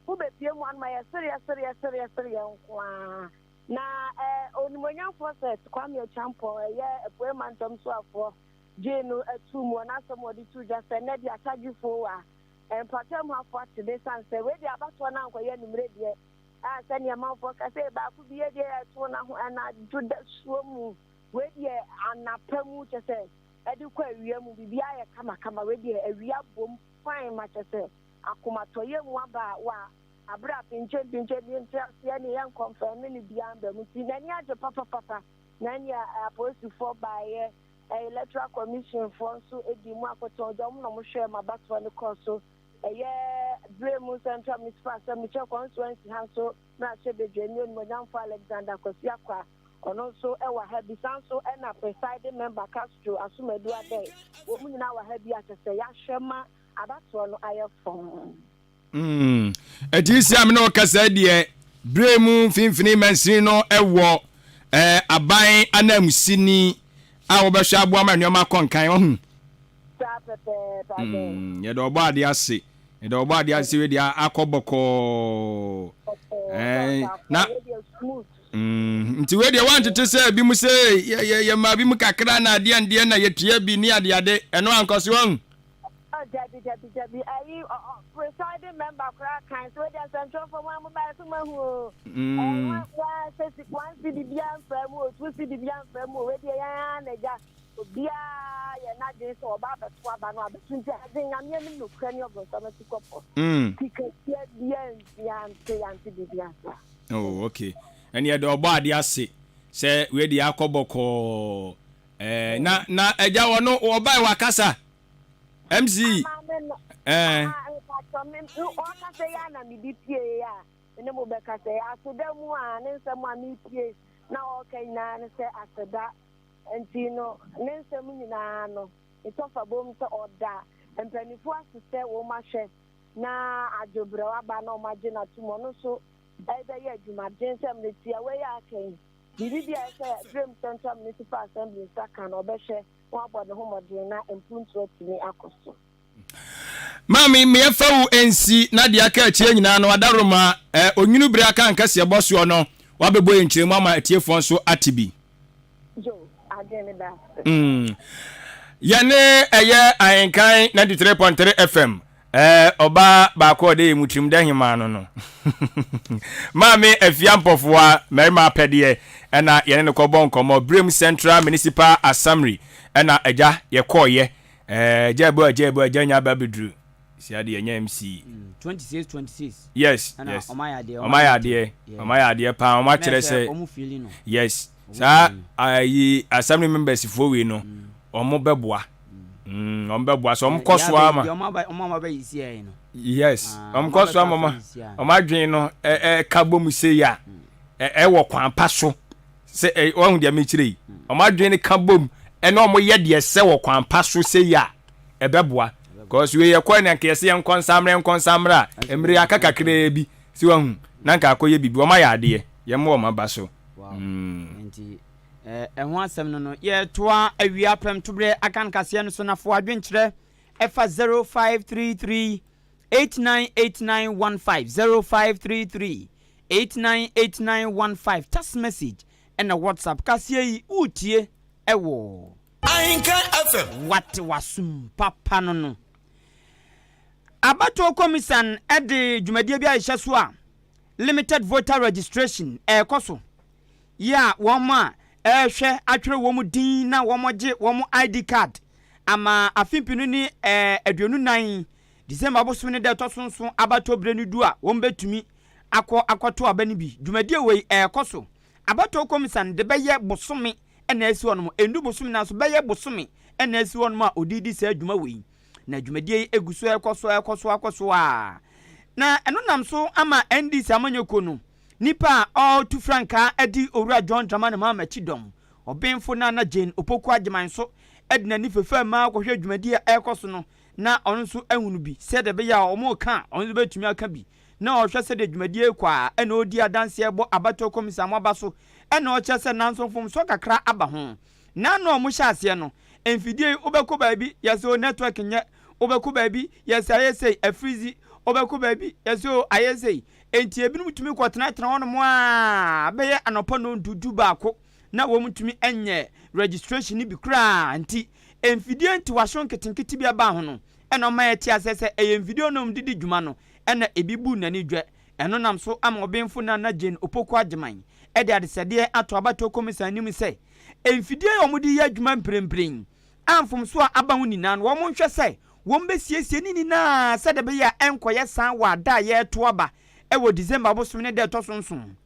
wo bɛpie mu anoma yɛ sereɛ sereɛ sereɛ sereɛ nko ara. Na eh, Onimuonyamfoɔ Seth Kwame Acheampong, ɛyɛ Apueɛ Mantam Soafoɔ, gyee no too mu wɔ n'asɛm a ɔde too dwa sɛ nnɛ deɛ Atadwefoɔ wa mpɔtam hafoɔ ate de sane sɛ wei deɛ abatoɔ no ankɔyɛ anwummerɛ deɛ a sɛdeɛ manfoɔ ka sɛ baako bi yɛ deɛ yɛtoo no ho anadwo da suo mu. Wei deɛ anapa mu kyɛ sɛ ɛde kɔ awia mu biribiara yɛ kamakama wei deɛ awia bom fine ma kyɛ sɛ akomatɔyɛ mu aba wa abere a pinkyen pinkyen bi nte aseɛ ne yɛn nkɔmfɛn ne biara mba mu nti n'ani agye papapapa na ɛne apolisifoɔ baeɛ electoral commission foɔ nso di mu akɔtɔn gya wɔn na wɔn hwɛ ma abatoɔ no kɔɔ so ɛyɛ bere mu central municipal assembly kyɛ constituency ha nso mmarahyɛbadwani onimuonyamfoɔ Alexander Kwasi Akwa Ɔno nso wɔ ha bi. Saa nso na presiding member Castro Asomadu Adei. Wɔn nyinaa wɔ ha bi a kyerɛ sɛ yɛahwɛ ma abatoɔ no ayɛ fɔmm. Mm, ɛti si a me ne wo kasa deɛ, berɛ mu mfimfini mansini no wɔ eh, aban ananmusini a wɔbɛhwɛ aboa ma nneɛma akɔ nkan, wahu. Saa pɛpɛɛpɛ adɛn. Mm, yɛda ɔbɔ adeɛ ase. Yɛda ɔbɔ adeɛ ase wei deɛ akɔ bɔkɔɔ. Eh, na mm, nti wei deɛ wantete sɛ bi mu sɛ yɛmaa bi mu kakra na adeɛ ndeɛ na yɛtua bi ne adeade ɛno ankɔ so wahu. Dabi dabi dabi ayi presiding member koraa kan sɛ wei deɛ nsɛntwerɛfoɔ mo a mo baeɛ so moahu o. Mm. Sɛ si one cedi biara mfaa mu o, two cedi biara mfaa mu o, wei deɛ yɛn ara na agya. Obiara yɛ n'adwene sɛ ɔba abɛto aba no abɛto nti adwene Nyame anim nokorɛ ne ɔbronsam atikɔpɔ. Sikatua biara nti yɛante yɛante biribiara saa. Oh okay ɛne yɛda ɔbɔ adeɛ ase sɛ wei deɛ akɔ bɔkɔɔ ɛɛ na na agya ɔno ɔbae wakasa MC Amaame no ɛɛ. Ah mpakyɛ me ɔkasa yi a na mede pie yi a me ne mo bɛkasa yi aseda mu a ne nsɛm a mepie na ɔka nyinaa ne sɛ aseda Enti no, ne nsɛm nyinaa no, ne tɔfabom sɛ ɔda mpanyimfo ase sɛ wɔahwɛ na adwobrɛw aba na wɔagye no atom. Ɔno nso bɛyɛ adwumaden sɛ mmere tiawa yi a aka yi, biribi bi a ɛsɛ sɛ Birim Central Municipal Assembly nsa ka no, ɔbɛhwɛ na wabɔ ne ho mmɔden na mpuntu atumi akɔ so. Maame, me ɛfa wo nsi na deɛ aka akyire nyinaa no adaworoma eh, onwunu bere aka nkaseɛbɔ soɔ no wabɛbɔ yɛn nkyerɛmu ama atiefoɔ nso ate bi. Joe, adwene me da ase. Mm. Yɛne ɛyɛ Ahenkan 93.3 FM eh, ɔbaa baako a ɔde yɛ mu tirim dɛ hemaa no no. Maame Afia Mpɔfoa, mmarima apɛdeɛ, ɛna yɛne no kɔbɔ nkɔmmɔ. Birem Central Municipal Assembly ɛna agya yɛkɔɔyɛ. Eh, agya ɛbɔ agya ɛbɔ agya nya aba abɛduru. Si adeɛ ɛnyɛ MC. 26 26. Yes, Ɛna yes. ɔmo ayɛ adeɛ. Ɔmo ayɛ adeɛ. Ɔmo ayɛ adeɛ paa. Ɔmo akyerɛ sɛ. Ɔmo feeli no. Yes. Saa ayi assembly members foɔ wei no, ɔmo bɛboa. Mm, ɔmo bɛboa. So ɔmo kɔ so ama. Ɔmo aba ɔmo aba bɛyi si ɛyɛ no. Yes. Ah, Ɔmo kɔ so ama ɔmo ɔmo adwene no ɛ ɛka bɔ mu sei a ɛ ɛwɔ kwan pa so. Sɛ ɛ wɔn deɛ mekyerɛ yi. Ɔmo adwene ka bɔ mu ɛna ɔmo yɛ deɛ sɛ wɔ kwan pa so sei a ɛbɛboa. Cause wei yɛkɔ na nka yɛsɛ yɛnkɔ nsammerɛ nkɔ nsammerɛ a mmerɛ aka kakraa bi sɛ wahu na nka akɔyɛ biribi. Wɔn ayɛ adeɛ. Yɛmma wɔn aba so. Nti ɛho asɛm no no yɛtoa awia prɛmtoberɛ akan kaseɛ no so na fo adwenkyerɛ ɛfa 0533 898915 0533 898915 text message ɛna WhatsApp kaseɛ yi wotie ɛwɔ Ahenkan FM. Wate w'asom papa no no. Abatoɔ Komisan de dwumadie bi ahyehyɛ so a Limited Voter Registration ɛrekɔ so yi a wɔn a ɛrehwɛ atwerɛ wɔn din na wɔgye wɔn ID card ama afe mpenu ne 24 December bosome ne da ɛtɔ so nson abatoɔ berɛ no du a wɔbɛtumi akɔ akɔto aba no bi. Dwumadie wei ɛrekɔ so. Abatoɔ Komisan de bɛyɛ bosome na asi hɔnom, ɛndu bosome nanso bɛyɛ bosome na asi hɔnom a ɔde redi saa dwuma wei. Na dwumadie yi gu so rekɔ so rekɔ so akɔ so ara. Na ɛno nam so ama NDC amanyɔkuo no nipa a ɔretu frankaa adi Owura John Dramani Mahama akyi dɔm, Ɔbenfo Nana Jane Opoku Agyemang nso de n'ani fefaa mu ara kɔhwɛ dwumadie a ɛrekɔ so no na ɔno nso ahunu bi sɛdeɛ ɛbɛyɛ a wɔreka a ɔno nso bɛtumi aka bi. Na ɔhwɛ sɛdeɛ dwumadie rekɔ a ɛna ɔredi adanseɛ bɔ abatoɔ kɔmisa mo aba so ɛna ɔkyerɛ sɛ nanso mfomsoɔ kakra aba ho. Nano a wɔhyɛ aseɛ no, mfidie yi wobɛkɔ baabi yɛsɛ o network nyɛ, wobɛkɔ baabi yɛsɛ ayɛ sei afirizi, wobɛkɔ baabi yɛsɛ o ayɛ sei. Enti ebinom tumi kɔtenatena hɔnom ara bɛyɛ anɔpa nnɔndu du baako na wɔntumi nyɛ registration no bi koraa nti mfidie ntiwaso nketenkete bi ɛbaa ho no ɛna ɔma yɛte aseɛ sɛ ɛyɛ mfidie no a wɔde di dwuma no ɛna ebi bu n'ani dwɛ. Ɛno nam so ama Ɔbenfo Nana Jane Opoku Agyemang de adesɛdeɛ ato abatoɔ kɔmisa anim sɛ mfidie a wɔde reyɛ adwuma mprempren a mfomsoɔ a aba ho nyinaa no wɔnhwɛ sɛ wɔbɛsiesie ne nyinaa sɛdeɛ ɛbɛyɛ a ɛnkɔyɛ saa wɔ ada a yɛreto aba wɔ December bosome ne da ɛtɔ so nson.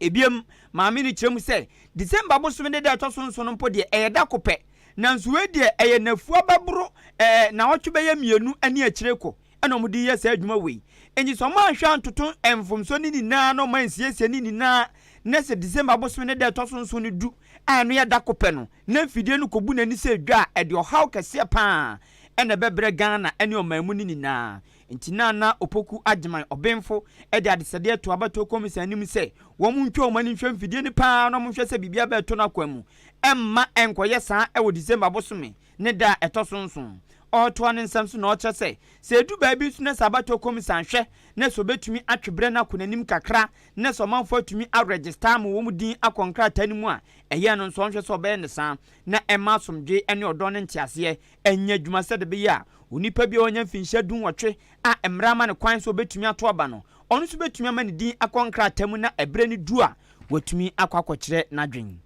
Ebiem, maame no kyerɛ mu sɛ December bosome ne da ɛtɔ so nson no mpo deɛ ɛyɛ da ko pɛ, nanso wei deɛ ɛyɛ nnafua bɛboro ɛɛ nnawɔtwe bɛyɛ mmienu ne akyire kɔ na wɔde reyɛ saa adwuma wei. Enti sɛ wɔanhwɛ antoto mfomsoɔ no nyinaa na wɔansiesie ne nyinaa na sɛ December bosome ne da ɛtɔ so nson no du a ɛno yɛ da ko pɛ no na mfidie no kɔbu n'ani sɛ dwa a, ɛde ɔhaw kɛseɛ pa ara na ɛbɛbrɛ Ghana ne ɔman mu no nyinaa. Enti Nana Opoku Agyemang Ɔbenfo de adesɛdeɛ too abatoɔ kɔmisa anim sɛ wɔntwa wɔn ani nhwɛ mfidie no pa ara na wɔnhwɛ sɛ biribiara bɛtɔ n'akwan mu mma ɛnkɔyɛ saa wɔ December bosome ne da a ɛtɔ so nson. Ɔretoa ne nsɛm so na ɔkyerɛ sɛ, sɛ edu baabi nso na sɛ abatoɔ kɔmisa nhwɛ na sɛ obetumi atwe berɛ no akɔ n'anim kakra na sɛ ɔmanfoɔ atumi aregister ama wɔn din akɔ nkrataa no mu a, ɛyɛ no nso ɔnhwɛ sɛ ɔbɛyɛ no saa na ɛmma asomdwoe ne ɔdɔ ne nteaseɛ nyɛ adwuma sɛdeɛ ɛbɛyɛ a onipa bi a wanya mfinhyia dunwɔtwe a mmara ama no kwan sɛ obetumi ato aba no, ɔno nso betumi ama ne din akɔ nkrataa mu na ɛberɛ no du a watumi akɔ akɔkyerɛ n'adwene.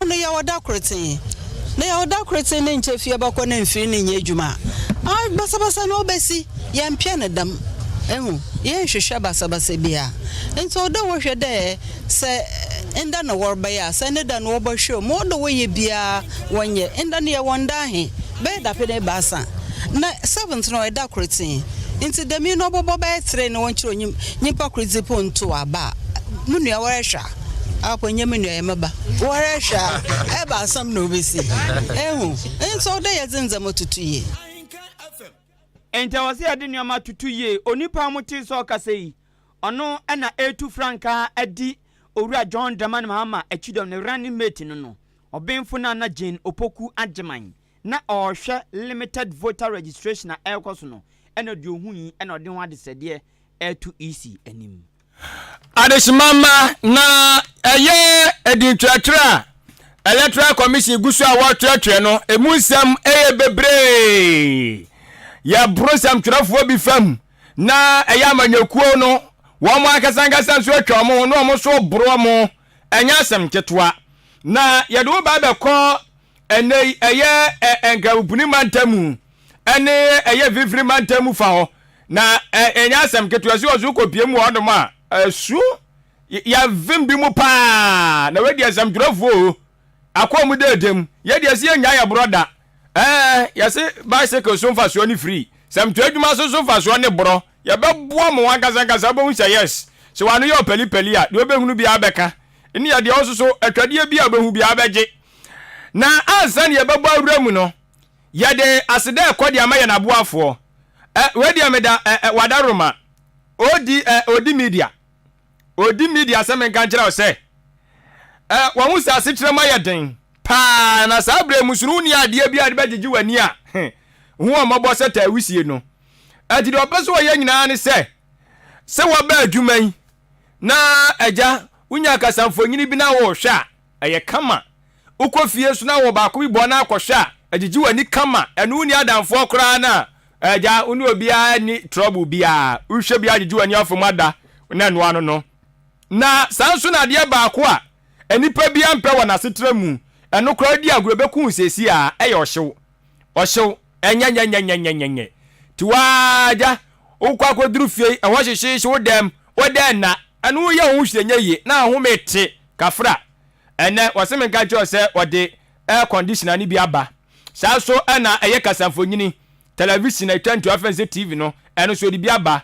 No yɛ ɔda kortsee, na yɛ ɔda kortsee ne nkyɛ fie bɔkɔ na mfir no nnyɛ edwuma a, basabasa na obesi, yɛmmpɛ no dɛm, ehu, yɛnnhwehwɛ basabasa biara, ntsi ɔwɔ dɛ wɔhwɛ dɛ sɛ nda na wɔrebɛyɛ a, sɛ ne da no wɔbɔhwɛ o, ma ɔwɔ dɛ wɔyɛ biara wɔnyɛ, nda no yɛwɔ nda ahe, bɛyɛ dapɛn ebiasa, na seventh no ɔyɛ da kortsee, ntsi dɛm yi no ɔbɔbɔ bɛyɛ three na wɔnkyerɛ onyim nyimpa kor dze po nntow aba a, mo nua wɔrehwɛ a. Apo nnyɛ me nua, yɛ me ba. Wɔrehwɛ a, ɛba asɛm na obesi. Ehu? Ntsi ɔwɔ dɛ yɛdze ndzɛmba toto yie. Enti ɛwɔ sɛ yɛde nneɛma toto yie. Onipa a motee sɛ ɔrekasa yi, ɔno na ɛretu frankaa adi Owura John Dramani Mahama akyidɔm, ne running mate no no, Ɔbenfo Nana Jane Opoku Agyemang. Na ɔrehwɛ limited voter registration a ɛrekɔ so no, ɛna deɛ ɔhui na ɔde ho adesrɛdeɛ reto EC anim. Adehyema mma na ɛyɛ edintwerɛtwerɛ a Electoral Commission gu so a wɔretwerɛtwerɛ no, emu nsɛm yɛ bebree. Yɛboro nsɛmtwerɛfoɔ bi fam na ɛyɛ amanyɔkuo no wɔn ankasa ankasa nso atwa wɔn ho na wɔn nso boro wɔn. Ɛnyɛ asɛm ketewa. Na yɛde wo ba bɛkɔ ɛnɛ yi ɛyɛ Nkramopono mantam mu ɛne ɛyɛ Mfimfini mantam mu fa hɔ. Na ɛnyɛ asɛm ketewa sɛ ɔso kɔpie mu wɔ hɔnom a ɛso yɛvem bi mu paa na wadi asɛmtwerɛfoɔ o akɔ mu dɛɛdɛm yɛde ɛsɛ yɛnya yɛ borɔ da ɛɛ yɛse bicycle so mfasoɔ ne free sɛmtwerɛ adwuma so so mfasoɔ ne borɔ yɛbɛboa mo ankasa ankasa wobɛhu sɛ yes sɛ wano yɛ ɔpɛlipɛli a deɛ wobɛhunu biara bɛka ne yɛ deɛ ɔsoso atwadeɛ bi a wobɛhu biara bɛgye na ansa ne yɛbɛbɔ awura mu no Yɛde aseda ɛkɔ de ama yɛn aboafoɔ. Ɛ wei deɛ meda ɛ ɛ Wadaroma. Odi ɛ Odi Media. Odi Media sɛ menka nkyerɛ wo sɛ. Ɛ, wahu sɛ asekyerɛ mu ayɛ den paa, na saa berɛ yi mu nso no wonni adeɛ biara de bɛgyegye w'ani a, he, hu wɔn mmɔbɔ sɛ taa wisie no. Ɛnti deɛ ɔpɛ sɛ ɔyɛ nyinaa ne sɛ, sɛ waba adwuma yi na agya wonya kasamfonin bi na worehwɛ a, ɛyɛ kama. Wokɔ fie nso na wɔ baako bi bɔ na akɔhwɛ a, ɛgyegye w'ani kama. Ɛno wonni adamfoɔ koraa no a, agya wo ne obiara nni trouble biara. Wohwɛ bi agyegye w'ani afa mu ada na ɛno ano no. Na saa nso na adeɛ baako a nnipa biara mpɛ wɔ n'asetra mu, ɛno koraa wodi agorɔ ɛbɛku wo seesei ara, ɛyɛ ɔhyew. Ɔhyew, ɛnyɛnyɛnyɛnyɛnyɛnyɛ. Nti wo ara agya, wokɔ akɔduru fie, ɛhɔ hyehyeehye, wo dɛm, wo dɛ nna, ɛno woyɛ wo ho hwee nyɛ yie, na ahome te, kafra. Ɛnnɛ, wɔse menka nkyerɛ wo sɛ wɔde air conditioner no bi aba. Saa nso na ɛyɛ kasamfonini, television a ɛtwa ntua, afei nso TV no, ɛno nso wɔde bi aba.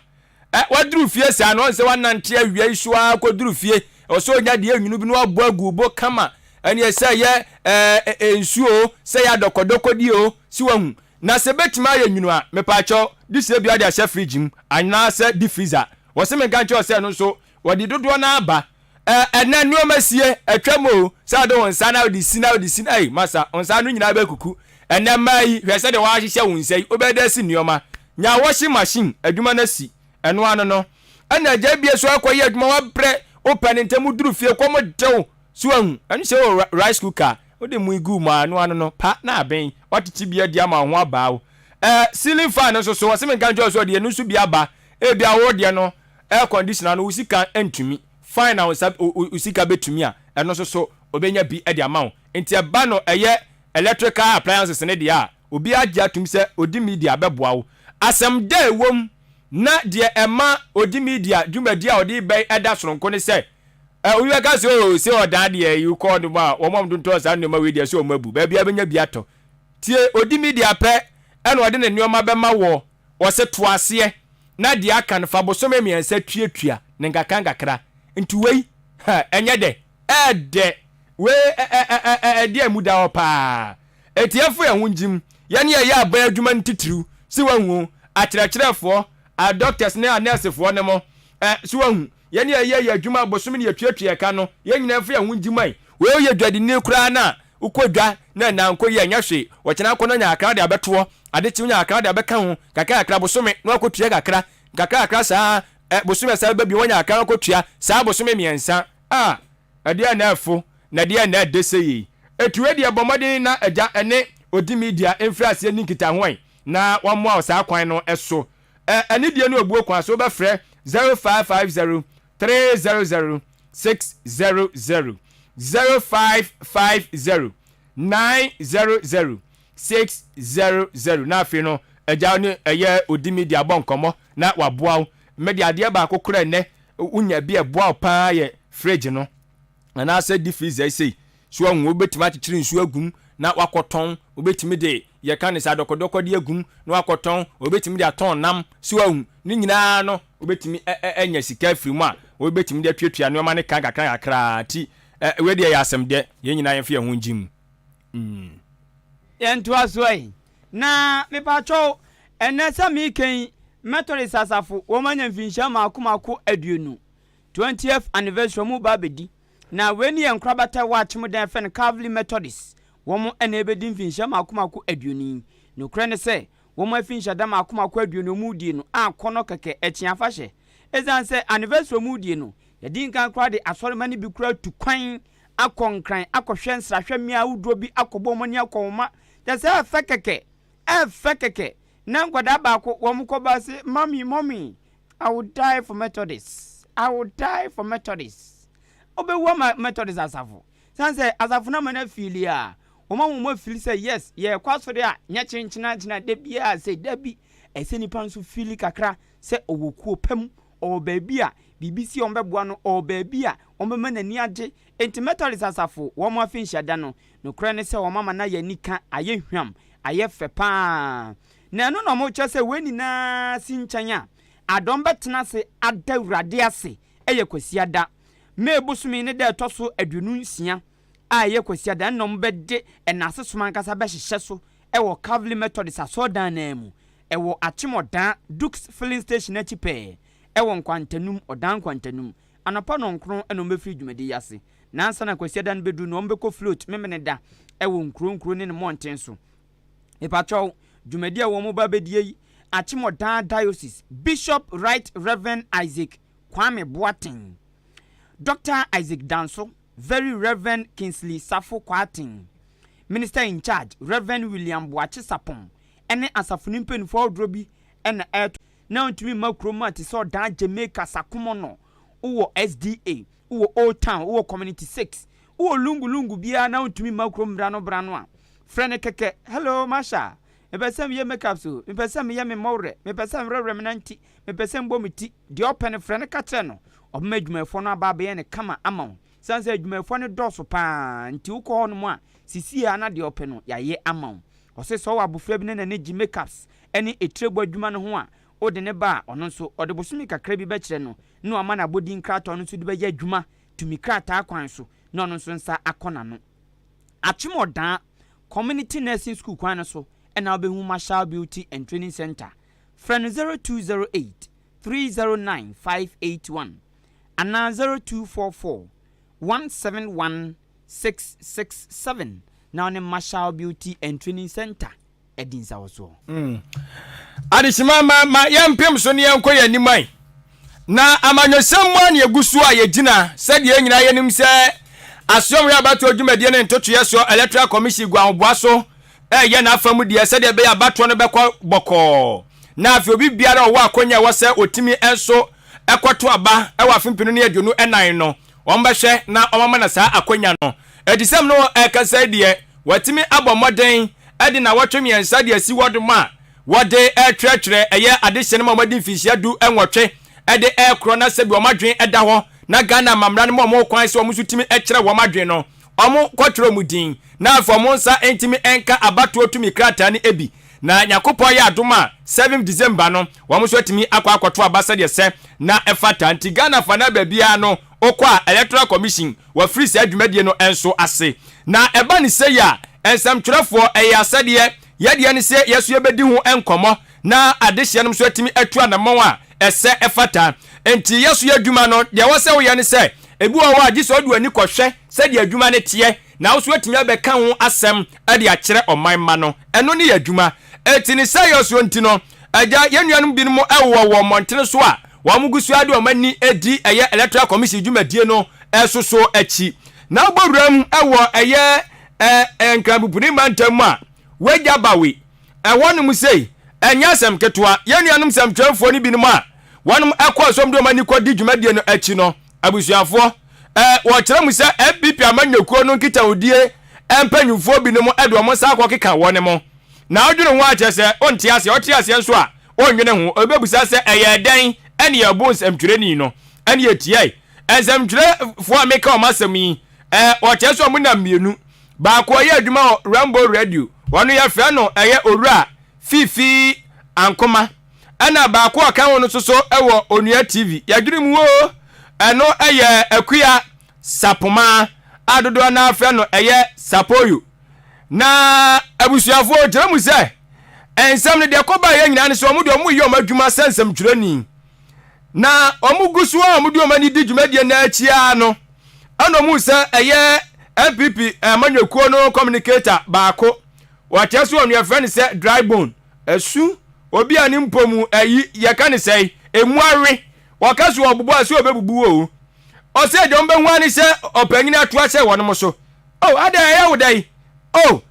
Ɛ, waduru fie saa no, ɔn sɛ wanante awia yi so ara kɔduru fie. Ɛwɔ sɛ ɔnya deɛ nwunu bi na wabɔ agu wo bo kama. Ɛneɛ sɛ ɛyɛ ɛɛ ɛ nsuo o, sɛ ɛyɛ adɔkɔdɔkɔdeɛ o, si wahu. Na sɛ ɛbɛtumi ayɛ nwunu a, mepaakyɛw, de sie bi ara de ahyɛ fridge mu, anaasɛ deep freezer. Wɔse menka nkyerɛ wo sɛ ɛno nso, wɔde dodoɔ no ara ba. Ɛ, ɛnnɛ nnoɔma sie, atwam o, sɛ wode wo nsa na wode si na wode si, ei, masa, wo nsa ano nyinaa bɛkuku. Ɛnnɛ mmaa yi, hwɛ sɛdeɛ wɔahyehyɛ wo nsa yi, wobɛyɛ dɛ asi nnoɔma. Nya washing machine, adwuma no asi, ɛno ano no. Ɛna agya bie so akɔyɛ adwuma, wabrɛ, wopɛ no ntɛm, woduru fie, kɔm de wo, so wahu, ɛno sɛ wɔ rice cooker, wode mu gu mu a, ɛno ano no, pa na aben, watete bi adi ama wo ho abaa wo. Ɛ, ceiling fan no nso so, wɔse menka nkyerɛ wo sɛ ɔde ɛno nso bi aba, ebia wo deɛ no, air conditioner no wo sika ntumi, fine na wo nsa wo sika bɛtumi a, ɛno nso so ɔbɛnya bi de ama wo. Nti ɛba no ɛyɛ electrical appliances no deɛ a, obiara gye atum sɛ ɔdi media bɛboa wo. Asɛm dɛ ɛwɔ mu na deɛ ɛma ɔdi media dwumadie a ɔde reba yi ɛda sononko ne sɛ, ɛ obi bɛka sɛ oo sɛ ɔdaa deɛ yi wokɔ no mu a wɔn a wɔtontɔn saa nneɛma wei deɛ sɛ wɔn abu, baabiara bɛnya bi atɔ. Tie, ɔdi media pɛ ɛna ɔde ne nneɛma bɛma wɔ Wɔse to aseɛ na deɛ aka no fa bosome miɛnsa tuatua no nkakra nkakra. Nti wei huh ɛnyɛ dɛ? Ɛɛdɛ! Wei ɛ ɛ ɛ ɛ ɛ ɛdeɛ emu da hɔ paa. Enti yɛmfa yɛn ho ngyim, yɛne yɛyɛ aban adwuma no titiriw, se wahu o, akyerɛkyerɛfoɔ, a doctors ne anɛɛsefoɔ no mo, ɛ, so wahu, yɛne yɛyɛ yɛn adwuma bosome ne yɛtuatua ɛka no, yɛn nyinaa mfa yɛn ho ngyim ai. Wei woyɛ dwadini koraa no a, wokɔ dwa na ɛnna ankɔ yie a, ɛnyɛ hwee, ɔkyena akɔ no anya kakra de abɛtoɔ, ade kye wonya kakra de abɛka ho, kakra kakra bosome na wakɔtua kakra, nkakra kakra saa ɛ, bosome ɛsan bɛba bio wanya kakra na wakɔtua, saa bosome miɛnsa, ah, ɛdeɛn na ɛfo, na ɛdeɛn na ɛdɛ sɛ yei. Ɛti wei deɛ bɔ mmɔden na agya ɛne Odi Media mfiri aseɛ nni nkitaho ɛ, na wɔmmoa wo saa kwan no so. Ɛ, anidie ne obuo kwan so wobɛfrɛ 0550 300 600, 0550 900 600 na afei no agya wo ne ɛyɛ Odi Media abɔ nkɔmmɔ na waboa wo. Me deɛ adeɛ baako koraa nnɛ wonya bi a ɛboa wo paa yɛ fridge no anaasɛ deep freezer yi sei. So wahu wobɛtumi akyekyere nsuo agum na wakɔtɔn, wobɛtumi de yɛka ne sɛ adɔkɔdɔkɔ de agum na wakɔtɔn, wobɛtumi de atɔn nam. So wahu ne nyinaa no wobɛtumi anya sika afiri mu a wobɛtumi de atuatua nneɛma no ka kakra kakra ti. Wei deɛ yɛ asɛm dɛ, yɛn nyinaa yɛmfa yɛn ho ngye mu. Mm. Yɛntoa so ɛ. Na mepakyɛw, ɛnnɛ sɛ mereka yi, Methodist asafo, wɔn anya mfinhyia mmaako mmaako 20, twentieth anniversary, wɔn reba abɛdi. Na wei ne yɛn nkorabata ɛwɔ Akyem Dan yɛfrɛ no Calvary Methodist, wɔn na ɛrebɛdi mfinhyia mmaako mmaako 20 yi. Nokorɛ ne sɛ, wɔn afinhyia da mmaako mmaako 20 wɔn redie no akɔnnɔ kɛkɛ, ɛkye afahyɛ. Ɛsiane sɛ anniversary wɔn redie no, yɛdi nkan koraa de asɔremma no bi koraa tu kwan akɔ Nkran akɔhwɛ nsrahwɛ mmea ahodoɔ bi akɔbɔ wɔn ani akɔ wɔn ma kyɛ sɛ ɛfɛ kɛkɛ ɛfɛ kɛkɛ na nkwadaa baako wɔn kɔ ba se mummy mummy I will die for Methodist I will die for Methodist wobɛwu ama Methodist asafo san sɛ asafo no ama no afili a wɔn ama wɔn afili sɛ yes yɛkɔ asɔre a nyɛ kyenkyenakyena da biara sɛ da bi ɛsɛ nipa nso fili kakra sɛ ɔwɔ kuo pa mu ɔwɔ baabi a biribi si a wɔbɛboa no, ɔwɔ baabi a wɔbɛma n'ani agye. Enti Methodist asafo, wɔn afenhyia da no, nokorɛ ne sɛ wɔama no ayɛ anika, ayɛ hwam, ayɛ fɛ pa ara. Na ɛno na wɔkyerɛ sɛ wei nyinaa si nkyɛn a, adɔm bɛtena ase ada Awurade ase yɛ Kwasiada, May bosome ne da a ɛtɔ so 26 a ɛyɛ Kwasiada, ɛno na wɔbɛde nnaase som ankasa bɛhyehyɛ so wɔ Calvary Methodist asɔredan no ara mu. Ɛwɔ Akyem Ɔdaa, Dukes Filling Station akyi pɛɛ, ɛwɔ Nkwantanum, Ɔdaa Nkwantanum. Anɔpa nɔnkron na wɔbɛfiri dwumadi yi ase. Na ansa na Kwasiada no bɛduru no, wɔbɛkɔ float Memeneda wɔ nkuro nkuro ne ne mmɔnten so. Mepakyɛw, dwumadi a wɔn ba bɛdie yi, Akyem Diocese, Bishop Right Reverend Isaac Kwame Boateng, Dr. Isaac Danso, Very Reverend Kingsley Safo Kwarteng, Minister in charge, Reverend William Boakye Sapon, ɛne asafo no mpanimfoɔ ahodoɔ bi ɛna ɛreto na ntumi mma kurom a te sɛ Ɔdan, Jamaica, Sakumono, wowɔ SDA, wowɔ Old Town, wowɔ Community 6, wowɔ lungu lungu biara na ntumi mma kurom bra no bra no a, frɛ no kɛkɛ. "Hello Masha, mepɛ sɛ meyɛ makeup so, mepɛ sɛ meyɛ me mmɔwerɛ, mepɛ sɛ mwerɛwerɛ me nanti, mepɛ sɛ mbɔ me ti." Deɛ ɔpɛ no, frɛ no ka kyerɛ no. Ɔbɛma adwumayɛfoɔ no aba abɛyɛ no kama ama wo. Sane sɛ adwumayɛfoɔ no dɔɔso paa nti, wokɔ hɔ nom a, sisie a na deɛ ɔpɛ no yɛayɛ ama wo. Ɔse sɛ ɔwɔ abofra bi na n'ani gye makeups ne etirebɔ adwuma no ho a, wode ne ba a, ɔno nso ɔde bosome kakra bi bɛkyerɛ no na wama no abɔdin krataa, ɔno nso de bɛyɛ adwuma tumi krataa kwan so na ɔno nso nsa akɔ n'ano. Akyem Ɔdaa Community Nursing School kwan no so ɛna wobɛhu Marshall Beauty and Training Center. Frɛ no 0208 309 581 anaa 0244 171 667 na ɔne Marshall Beauty and Training Center adi nsawɔsoɔ. Adehyema ma ma yɛmpem so ne yɛnkɔ yɛn anim ayi. Na amanyɔsɛm mu a na yɛgu so a yɛgyina, sɛdeɛ yɛn nyinaa yɛnim sɛ Asoɔmmerɛ abatoɔ dwumadie ne ntotoeɛ soɔ Electoral Commission gu ahoboa so reyɛ n'afa mu deɛ sɛdeɛ ɛbɛyɛ abatoɔ no bɛkɔ bɔkɔɔ na afei obi biara a ɔwɔ akonya ɛwɔ sɛ ɔtumi nso kɔto aba wɔ afe 2024 no, wɔbɛhwɛ na wɔama no saa akonya no. Adisɛm no ɛkasa yi deɛ, wɔatumi abɔ mmɔden de nnawɔtwe 3 de asi hɔ nom a wɔde retwerɛtwerɛ ɛyɛ adehyeɛ no ma wɔadi mfinhyia 18 de rekorɔ na sɛbi wɔn adwene da hɔ na Ghana amammerɛ no ma wɔn kwan sɛ wɔn nso tumi kyerɛ wɔn adwene no, wɔn kɔtwerɛ wɔn din na afei wɔn nsa ntumi nka abatoɔ tumi krataa no bi na Nyankopɔn yɛ adom a 7 December no wɔn nso atumi akɔ akɔto aba sɛdeɛ sɛ na ɛfata. Nti Ghana fa na baabiara no wokɔ a, Electoral Commission wɔafiri saa dwumadie no nso ase. Na ɛba no sei a, nsɛmtwerɛfoɔ, ɛyɛ asɛdeɛ, yɛdeɛ ne sɛ yɛso yɛbɛdi ho nkɔmmɔ na adehyeɛ nom nso atumi atu anammɔn a ɛsɛ ɛfata. Nti yɛso yɛ adwuma no, deɛ ɛwɔ sɛ woyɛ ne sɛ, ebi wɔ hɔ a gye sɛ wode w'ani kɔhwɛ sɛdeɛ adwuma no teɛ na wo nso woatumi abɛka ho asɛm de akyerɛ ɔman mma no. Ɛno ne yɛ adwuma. Enti ne sɛ yɛsoɔ nti no, agya, yɛn nuanom binom wɔ wɔ mmɔntene so a wɔn gu so ara de wɔn ani di ɛyɛ Electoral Commission dwumadie no so so akyi. Na wobɔ wuram wɔ ɛyɛ Nkranpupuni mantam mu a, w'agya Bawe, ɛhɔ nom sei, ɛnyɛ asɛm ketewa. Yɛn nuanom nsɛmtwerɛfoɔ no binom a wɔnom kɔɔ so de wɔn ani kɔdi dwumadie no akyi no, abusuafoɔ, wɔkyerɛ mu sɛ NPP amanyɔkuo no nkitahodie mpanyinfoɔ binom de wɔn nsa akɔkeka wɔn mo. Na wodwene ho a kyerɛ sɛ wonte aseɛ, wote aseɛ nso a wonnwene ho. Obi bɛbisa sɛ ɛyɛɛ dɛn ɛne yɛbo nsɛmtwerɛni no ɛne yɛtiae. Nsɛmtwerɛfoɔ a meka wɔn asɛm yi, wɔkyerɛ sɛ wɔn nam mmienu. Baako ɔyɛ adwuma wɔ Rainbow Radio, wɔn yɛfrɛ no ɛyɛ Owura Fifi Ankoma. Ɛna baako a ɔka ho no nso so wɔ Onua TV. Yɛdwene mu oo, ɛno ɛyɛ Akua Sapoma a dodoɔ no ara frɛ no ɛyɛ Sapoyo. Na abusuafoɔ kyerɛ mu sɛ nsɛm no deɛ kɔbaeɛ nyinaa ne sɛ wɔn deɛ wɔn yɛ wɔn adwuma sɛ nsɛmtwerɛni. Na wɔn gu so a wɔde wɔn ani di dwumadie no akyi ara no, ɛna wɔn sɛ ɛyɛ NPP amanyɔkuo no communicator baako, wɔkyerɛ so wɔn yɛfrɛ no sɛ dry bone. Ɛsu obi a ne mpɔ mu ayi yɛka ne sɛe emu awe, wɔka so ɔbobɔ a sɛ ɔbɛbubu o. Ɔsɛ deɛ ɔmbɛhu ara ne sɛ ɔpanyini ato ahyɛ wɔnom so. O adɛn ɛyɛ wo dɛn? O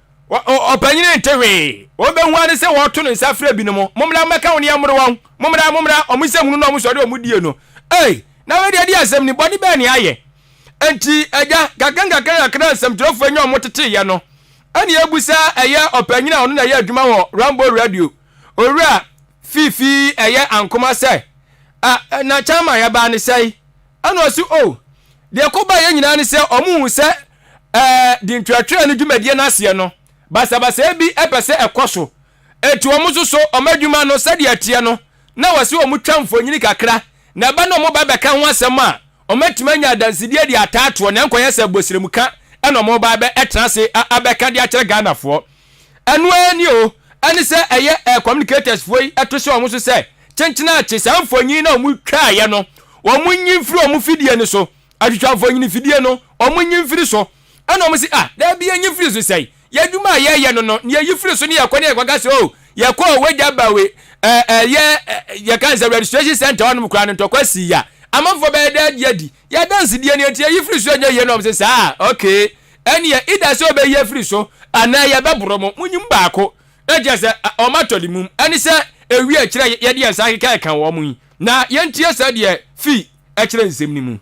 ɔpanyini nte hwee. Wɔbɛhu ara ne sɛ wɔto ne nsa frɛ binom, mommra mmɛka wo ne yɛmmoro wɔn, mommra, mommra, wɔn nsɛm hunu na wɔn sɔre wɔn die no. Ei, na wei deɛ ɛde asɛm ni, bɔne bɛn ne ayɛ? Enti agya, kakra nkakra nkakra nsɛmtwerɛfoɔ anya wɔn teteeɛ no, ɛne yɛbusa ɛyɛ ɔpanyin a ɔno na ɛyɛ adwuma wɔ Rambo Radio, Owura Fifi ɛyɛ Ankoma sɛ, a na chairman yɛbaa ne sɛe? Ɛna ɔse, oh, deɛ ɛkɔbaa yɛ nyinaa ne sɛ ɔmo hu sɛ ɛɛ di ntwerɛtwerɛ no dwumadie no aseɛ no, basabasayɛ bi ɛpɛ sɛ ɛkɔ so. Enti wɔn nso so wɔn adwuma no sɛdeɛ ɛteɛ no, na wɔse wɔn twa mfonini kakra, na ɛba na wɔn ba bɛka ho asɛm a, wɔatumi anya adansedie de ataatoɔ na ɛnkɔyɛ sɛ bosremka na wɔn ba abɛ ɛtena ase abɛka de akyerɛ Ghanafoɔ. Ɛno ara ni o, ɛne sɛ ɛyɛ eh, communicators foɔ yi ɛto hyɛ wɔn so sɛ kyenkyena akye saa mfonyin na wɔn twaeɛ no, wɔn nyi mfiri wɔn fidie no so, atwitwa mfonyin fidie no, wɔn nyi mfiri so. Ɛna wɔn se, ah, daabi yɛnyi mfiri so sɛn? Yɛn adwuma a yɛyɛ no no, nea yɛyi firi so ne yɛkɔ ne yɛkɔka sɛ, oh, yɛkɔɔ Wagya Bawe, ɛɛ, ɛyɛ, yɛka sɛ registration center hɔnom koraa no ntɔkwa sii a, amanfoɔ bɛyɛ dɛ agye adi. Yɛn adansedie no nti yɛyi firi so ɛnyɛ yie na wɔn se, saa, okay, ɛneɛ either sɛ wɔbɛyi afiri so anaa yɛbɛboro mo, monyi mu baako. Na kyerɛ sɛ wɔn atɔ ne mum, ɛne sɛ ewi a ɛkyerɛ yɛde yɛn nsa akeka ɛka wɔn yi. Na yɛntie sɛdeɛ fi ɛkyerɛ nsɛm no mu.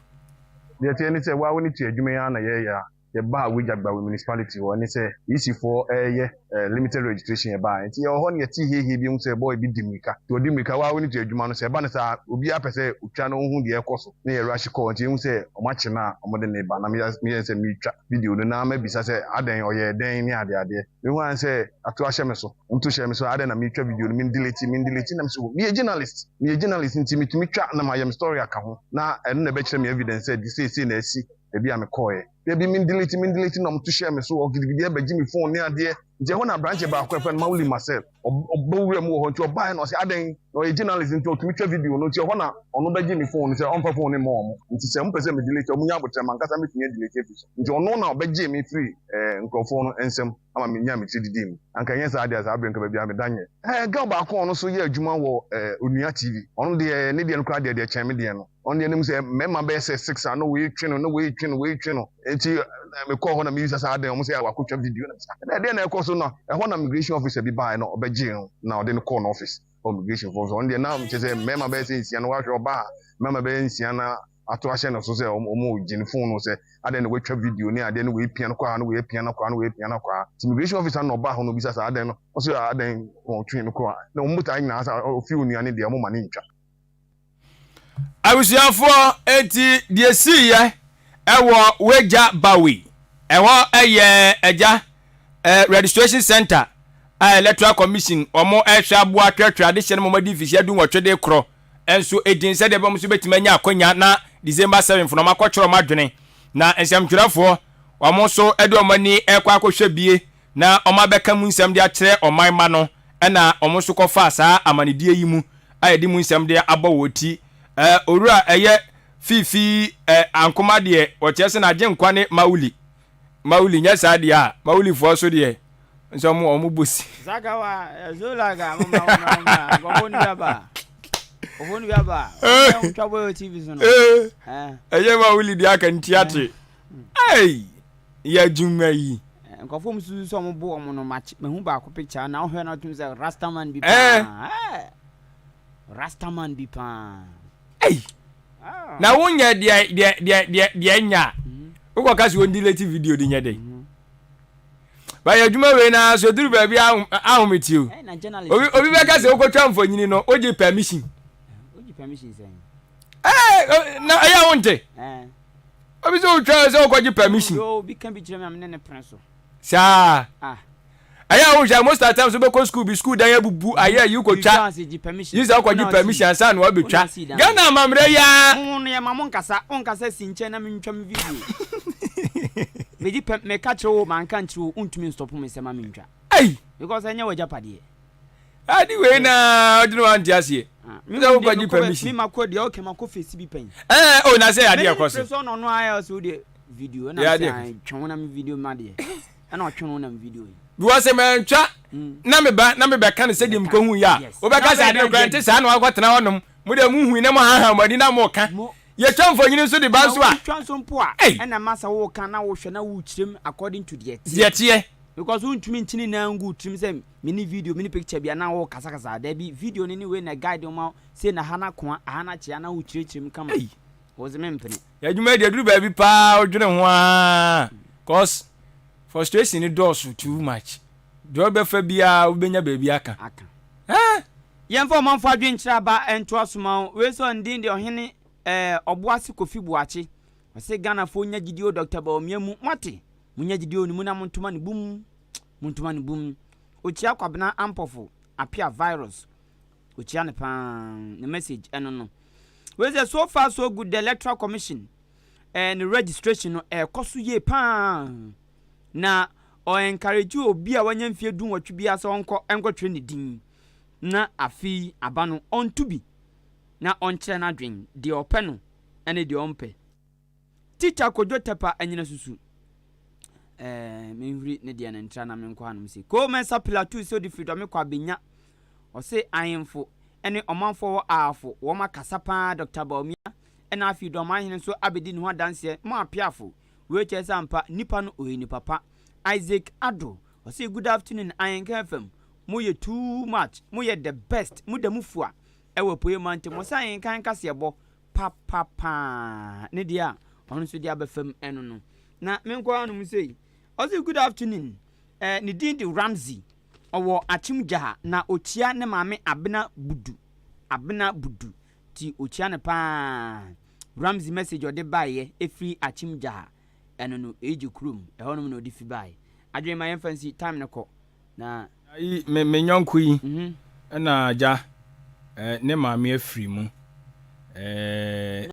Deɛ ɛteɛ ne sɛ, wo ara wo ne tua adwuma yi ara na yɛreyɛ a yɛbaa Wagya Gbawe Municipality hɔ ne sɛ EC foɔ reyɛ limited registration yɛbaa nti yɛwɔ hɔ na yɛtee hiehie bi hu sɛ boy bi di mmirika nti ɔdi mmirika wo ara wo ne tua adwuma no sɛ ɛba no saa obiara pɛ sɛ ɔtwa na ɔhu deɛ ɛrekɔ so na yɛ rush kɔɔ nti yɛhu sɛ wɔakye no a wɔde no reba na meyɛ sɛ meretwa video no na mabisa sɛ adɛn ɔyɛɛ dɛn ne adeadeɛ mehu ara sɛ ato ahyɛ me so nto hyɛ me so adɛn na meretwa video no me delete me delete na me so meyɛ journalist meyɛ journalist nti metumi twa na mayɛ me story aka ho na ɛno na ɛbɛkyerɛ me evidence sɛ de seesei na asi baabi a mekɔɔeɛ. Dabi me delete me delete na ɔmo to hyɛɛ me so wɔ gidigidi ɛbɛgye me phone ne adeɛ. Nti ɛhɔ na aberanteɛ baako a yɛfrɛ no Mawuli Marcel ɔbɔ wura mu wɔ hɔ nti ɔbaeɛ na ɔse adɛn na ɔyɛ journalist nti ɔtumi twa video no nti ɛhɔ na ɔno bɛgye me phone no sɛ ɔmfa phone no mmɔ ɔmo nti sɛ ɔmo pɛ sɛ me delete a ɔmo nya aboterɛ mankasa mɛtumi adelete afiri so nti ɔno na ɔbɛgyee me firi ɛɛ nkorɔfoɔ no nsam ama menyaa me tiri didii mu. Anka ɛnyɛ saa deɛ a saa berɛ nka baabi a meda nyɛ. Ɛɛ girl baako a ɔno nso yɛ adwuma wɔ ɛɛ Onua TV ɔno deɛ ne deɛ no koraa deɛ deɛ kyɛn me deɛ no. Ɔno deɛ nim sɛ mmarima bɛyɛ sɛ six a na wei twe no na wei twe no wei twe no nti mekɔɔ hɔ na mebisa sɛ adɛn wɔn sɛ wakɔtwa video na mesa na ɛdeɛ na ɛkɔ so no ɛhɔ na immigration officer bi baeɛ na ɔbɛgyee no na ɔde no kɔɔ n'office wɔ immigration fo so ɔno deɛ na kyerɛ sɛ mmarima bɛyɛ sɛ nsia no wahwɛ ɔbaa mmarima bɛyɛ nsia na ato ahyɛ no so sɛ wɔn gye ne phone no sɛ adɛn na watwa video ne adeɛ no wei pia no kɔ ha no wei pia no kɔ ha no wei pia no kɔ ha nti immigration officer no na ɔbaa hɔ na obisa sɛ adɛn no ɔsɛ adɛn wɔn twe no kɔ ha na wɔn botae nyinaa sɛ ofi onua ne deɛ wɔn ma ne ntwa. Abusuafoɔ, enti deɛ siiɛ ɛwɔ Wagya Bawi, ɛhɔ ɛyɛ agya eh, registration center a Electoral Commission wɔn ɛhwɛ aboa atwerɛtwerɛ adehyɛ no ma wɔn adi mfirihyia dunwɔtwe de korɔ nso edin sɛdeɛ ɛbɛyɛ wɔn nso bɛtumi anya akwanya na December 7 no wɔn akɔtwerɛ wɔn adwene na nsɛmtwerɛfoɔ wɔn nso de wɔn ani ɛkɔ akɔhwɛ bie na wɔn abɛka mu nsɛm de akyerɛ ɔman mma no ɛna wɔn nso kɔfaa saa amanedie yi mu a yɛde mu nsɛm de abɔ wɔ ti. Ɛ, owura ɛyɛ Fiifi ɛ, Ankoma deɛ, wɔkyerɛ sɛ n'agyenkwa ne Mawuli. Mawuli, nyɛ saa deɛ a, Mawulifoɔ nso deɛ, nso wɔn, wɔn bɔ si. Zakawa, Zulaga, mo ma, mo ma, mo ma, nkɔfo no bi aba. Nkɔfo no bi aba. Wɔn twa bɔ yɛ TV so no. Ɛyɛ Mawuli deɛ aka nti ate. Ei! Yɛ adwuma yi. Nkurɔfoɔ mu susu sɛ wɔn bo wɔn no makye mahu baako picture na wohwɛ na wotum sɛ rastaman bi paa eh. Rastaman bi paa. Ei! Ah. Na wonyɛ deɛ deɛ deɛ deɛ deɛ nya a mhm. wokɔ ka sɛ wɔn delete video de nyɛ dɛ. Mhm. Bayɛ adwuma wei na so duru baabi ahometie o. Obi obi bɛka sɛ wokɔtwa mfonyini no wogye permission. Wogye permission sɛn? Ɛɛ na ɛyɛ a wonte. Obi sɛ wotwa sɛ wokɔgye permission. Obi ka bi kyerɛ me a me ne ne pene so. Saa. Ah. Ɛyɛ a wohwɛ most of the times wobɛkɔ school bi school dan abubu ayɛ ayi wokɔtwa. Yi sɛ wokɔgye permission ansa na wabɛtwa. Ghana amammerɛ yi ara. Mo no yɛ ma mo nkasa wonkasa si nkyɛn na mentwa me video. Megye pɛ meka kyerɛ wo manka nkyerɛ wo wontumi nstɔpo me sɛ ma mentwa. Ei. Because ɛnyɛ w'agyapadeɛ. Ade wei na ɔdwene wa nte aseɛ. Sɛ wokɔ gye permission. Me ma kɔ deɛ ɔkɛ ma kɔ face bi pɛn. Ɛɛ o na sɛ adeɛ kɔ so. Me so ɔno ayɛ ɔsɛ wo deɛ video ɛna sɛ twɛn wo na me video ma deɛ ɛna ɔtwɛn wo na me video yi. Because sɛ mantwa na me ba na me bɛka no sɛdeɛ mekɔ hu yɛ a wobɛka sɛ adeɛ kora nte saa na wakɔ tena hɔnom mo deɛ mo hui na mo haha mo ani na mo ka yɛtwa mfonini nso de ba nso a. Wotwa nso mpo a ɛna ma sɛ woka na wohwɛ na wokyerɛm according to deɛ teɛ. Deɛ teɛ. Because wontumi nkyini na ngu tirim sɛ Me ne video me ne picture bi a na wo kasa kasa dabi video no ne wei na guide wo ma sei na ha na koa aha na kyea na wo kyerɛkyerɛ mu kama wo se me mpene. Adwuma yi deɛ duru baabi paa wodwene ho aa cause frustration no dɔɔso too much deɛ wobɛfa biara wobɛnya baabi aka. Aka. Eh! Yɛmfa ɔmanfo adwenkyerɛ aba ntoa so ma wo. Wei sɛ ɔndin deɛ ɔhene eh, Ɔboase Kofi Boakye. Ɔse Ghanafoɔ nya gyidie wɔ Doctor Bawumia mu. Moate? Monya gyidie wɔ ne mu na montoma ne bum. Montoma no bum. Okyia Kwabena Ampofo Apia Virus. Okyia no paa. Ne message ɛno no. Wei sɛ so far so good the electoral commission eh, ne registration no ɛrekɔ so yie paa. Na ɔ encourage obi a wanya mfie dunwɔtwe biara sɛ ɔnkɔ nkɔtwerɛ ne din na afei aba no ɔnto bi na ɔnkyerɛ n'adwen deɛ ɔpɛ no ɛne deɛ ɔmpɛ. Teacher Kojo Tɛpa anyina susu. Ɛɛ menhuri ne deɛ no ntra na menkɔ hanom se. Koo Mensah Pilatu sɛ ɔde firi Dɔme kɔ Abenya. Ɔse ahemfo ne ɔmanfoɔ wɔ Ahafo wɔn akasa paa Dɔkta Bawumia ɛna afei Dɔm ahene nso abɛdi ne ho adanseɛ mo apeafo. Wei kyerɛ sɛ ampa nipa no ɔyɛ nipa pa. Isaac Addo ɔse good afternoon Ahenka FM mo yɛ too much mo yɛ the best mo da mu fua ɛwɔ apueɛ mantam ɔse Ahenkan kaseɛbɔ papapaa ne deɛ a ɔno nso de aba fam ɛno no. Na menkɔ hanom sei. Ɔse good afternoon eh, ne din de Ramsey ɔwɔ Akyem Gyaha na ɔkyia ne maame Abena Budu Abena Budu ti ɔkyia no paa Ramsey message ɔde baeɛ ɛfiri Akyem Gyaha ɛno no Eegye kurom ɛhɔnom na ɔde fi baeɛ. Adwene ma yɛmfa nsi time no kɔ na. Ayi me me nyɔnko yi ɛna agya eh, ne maame afiri mu eh.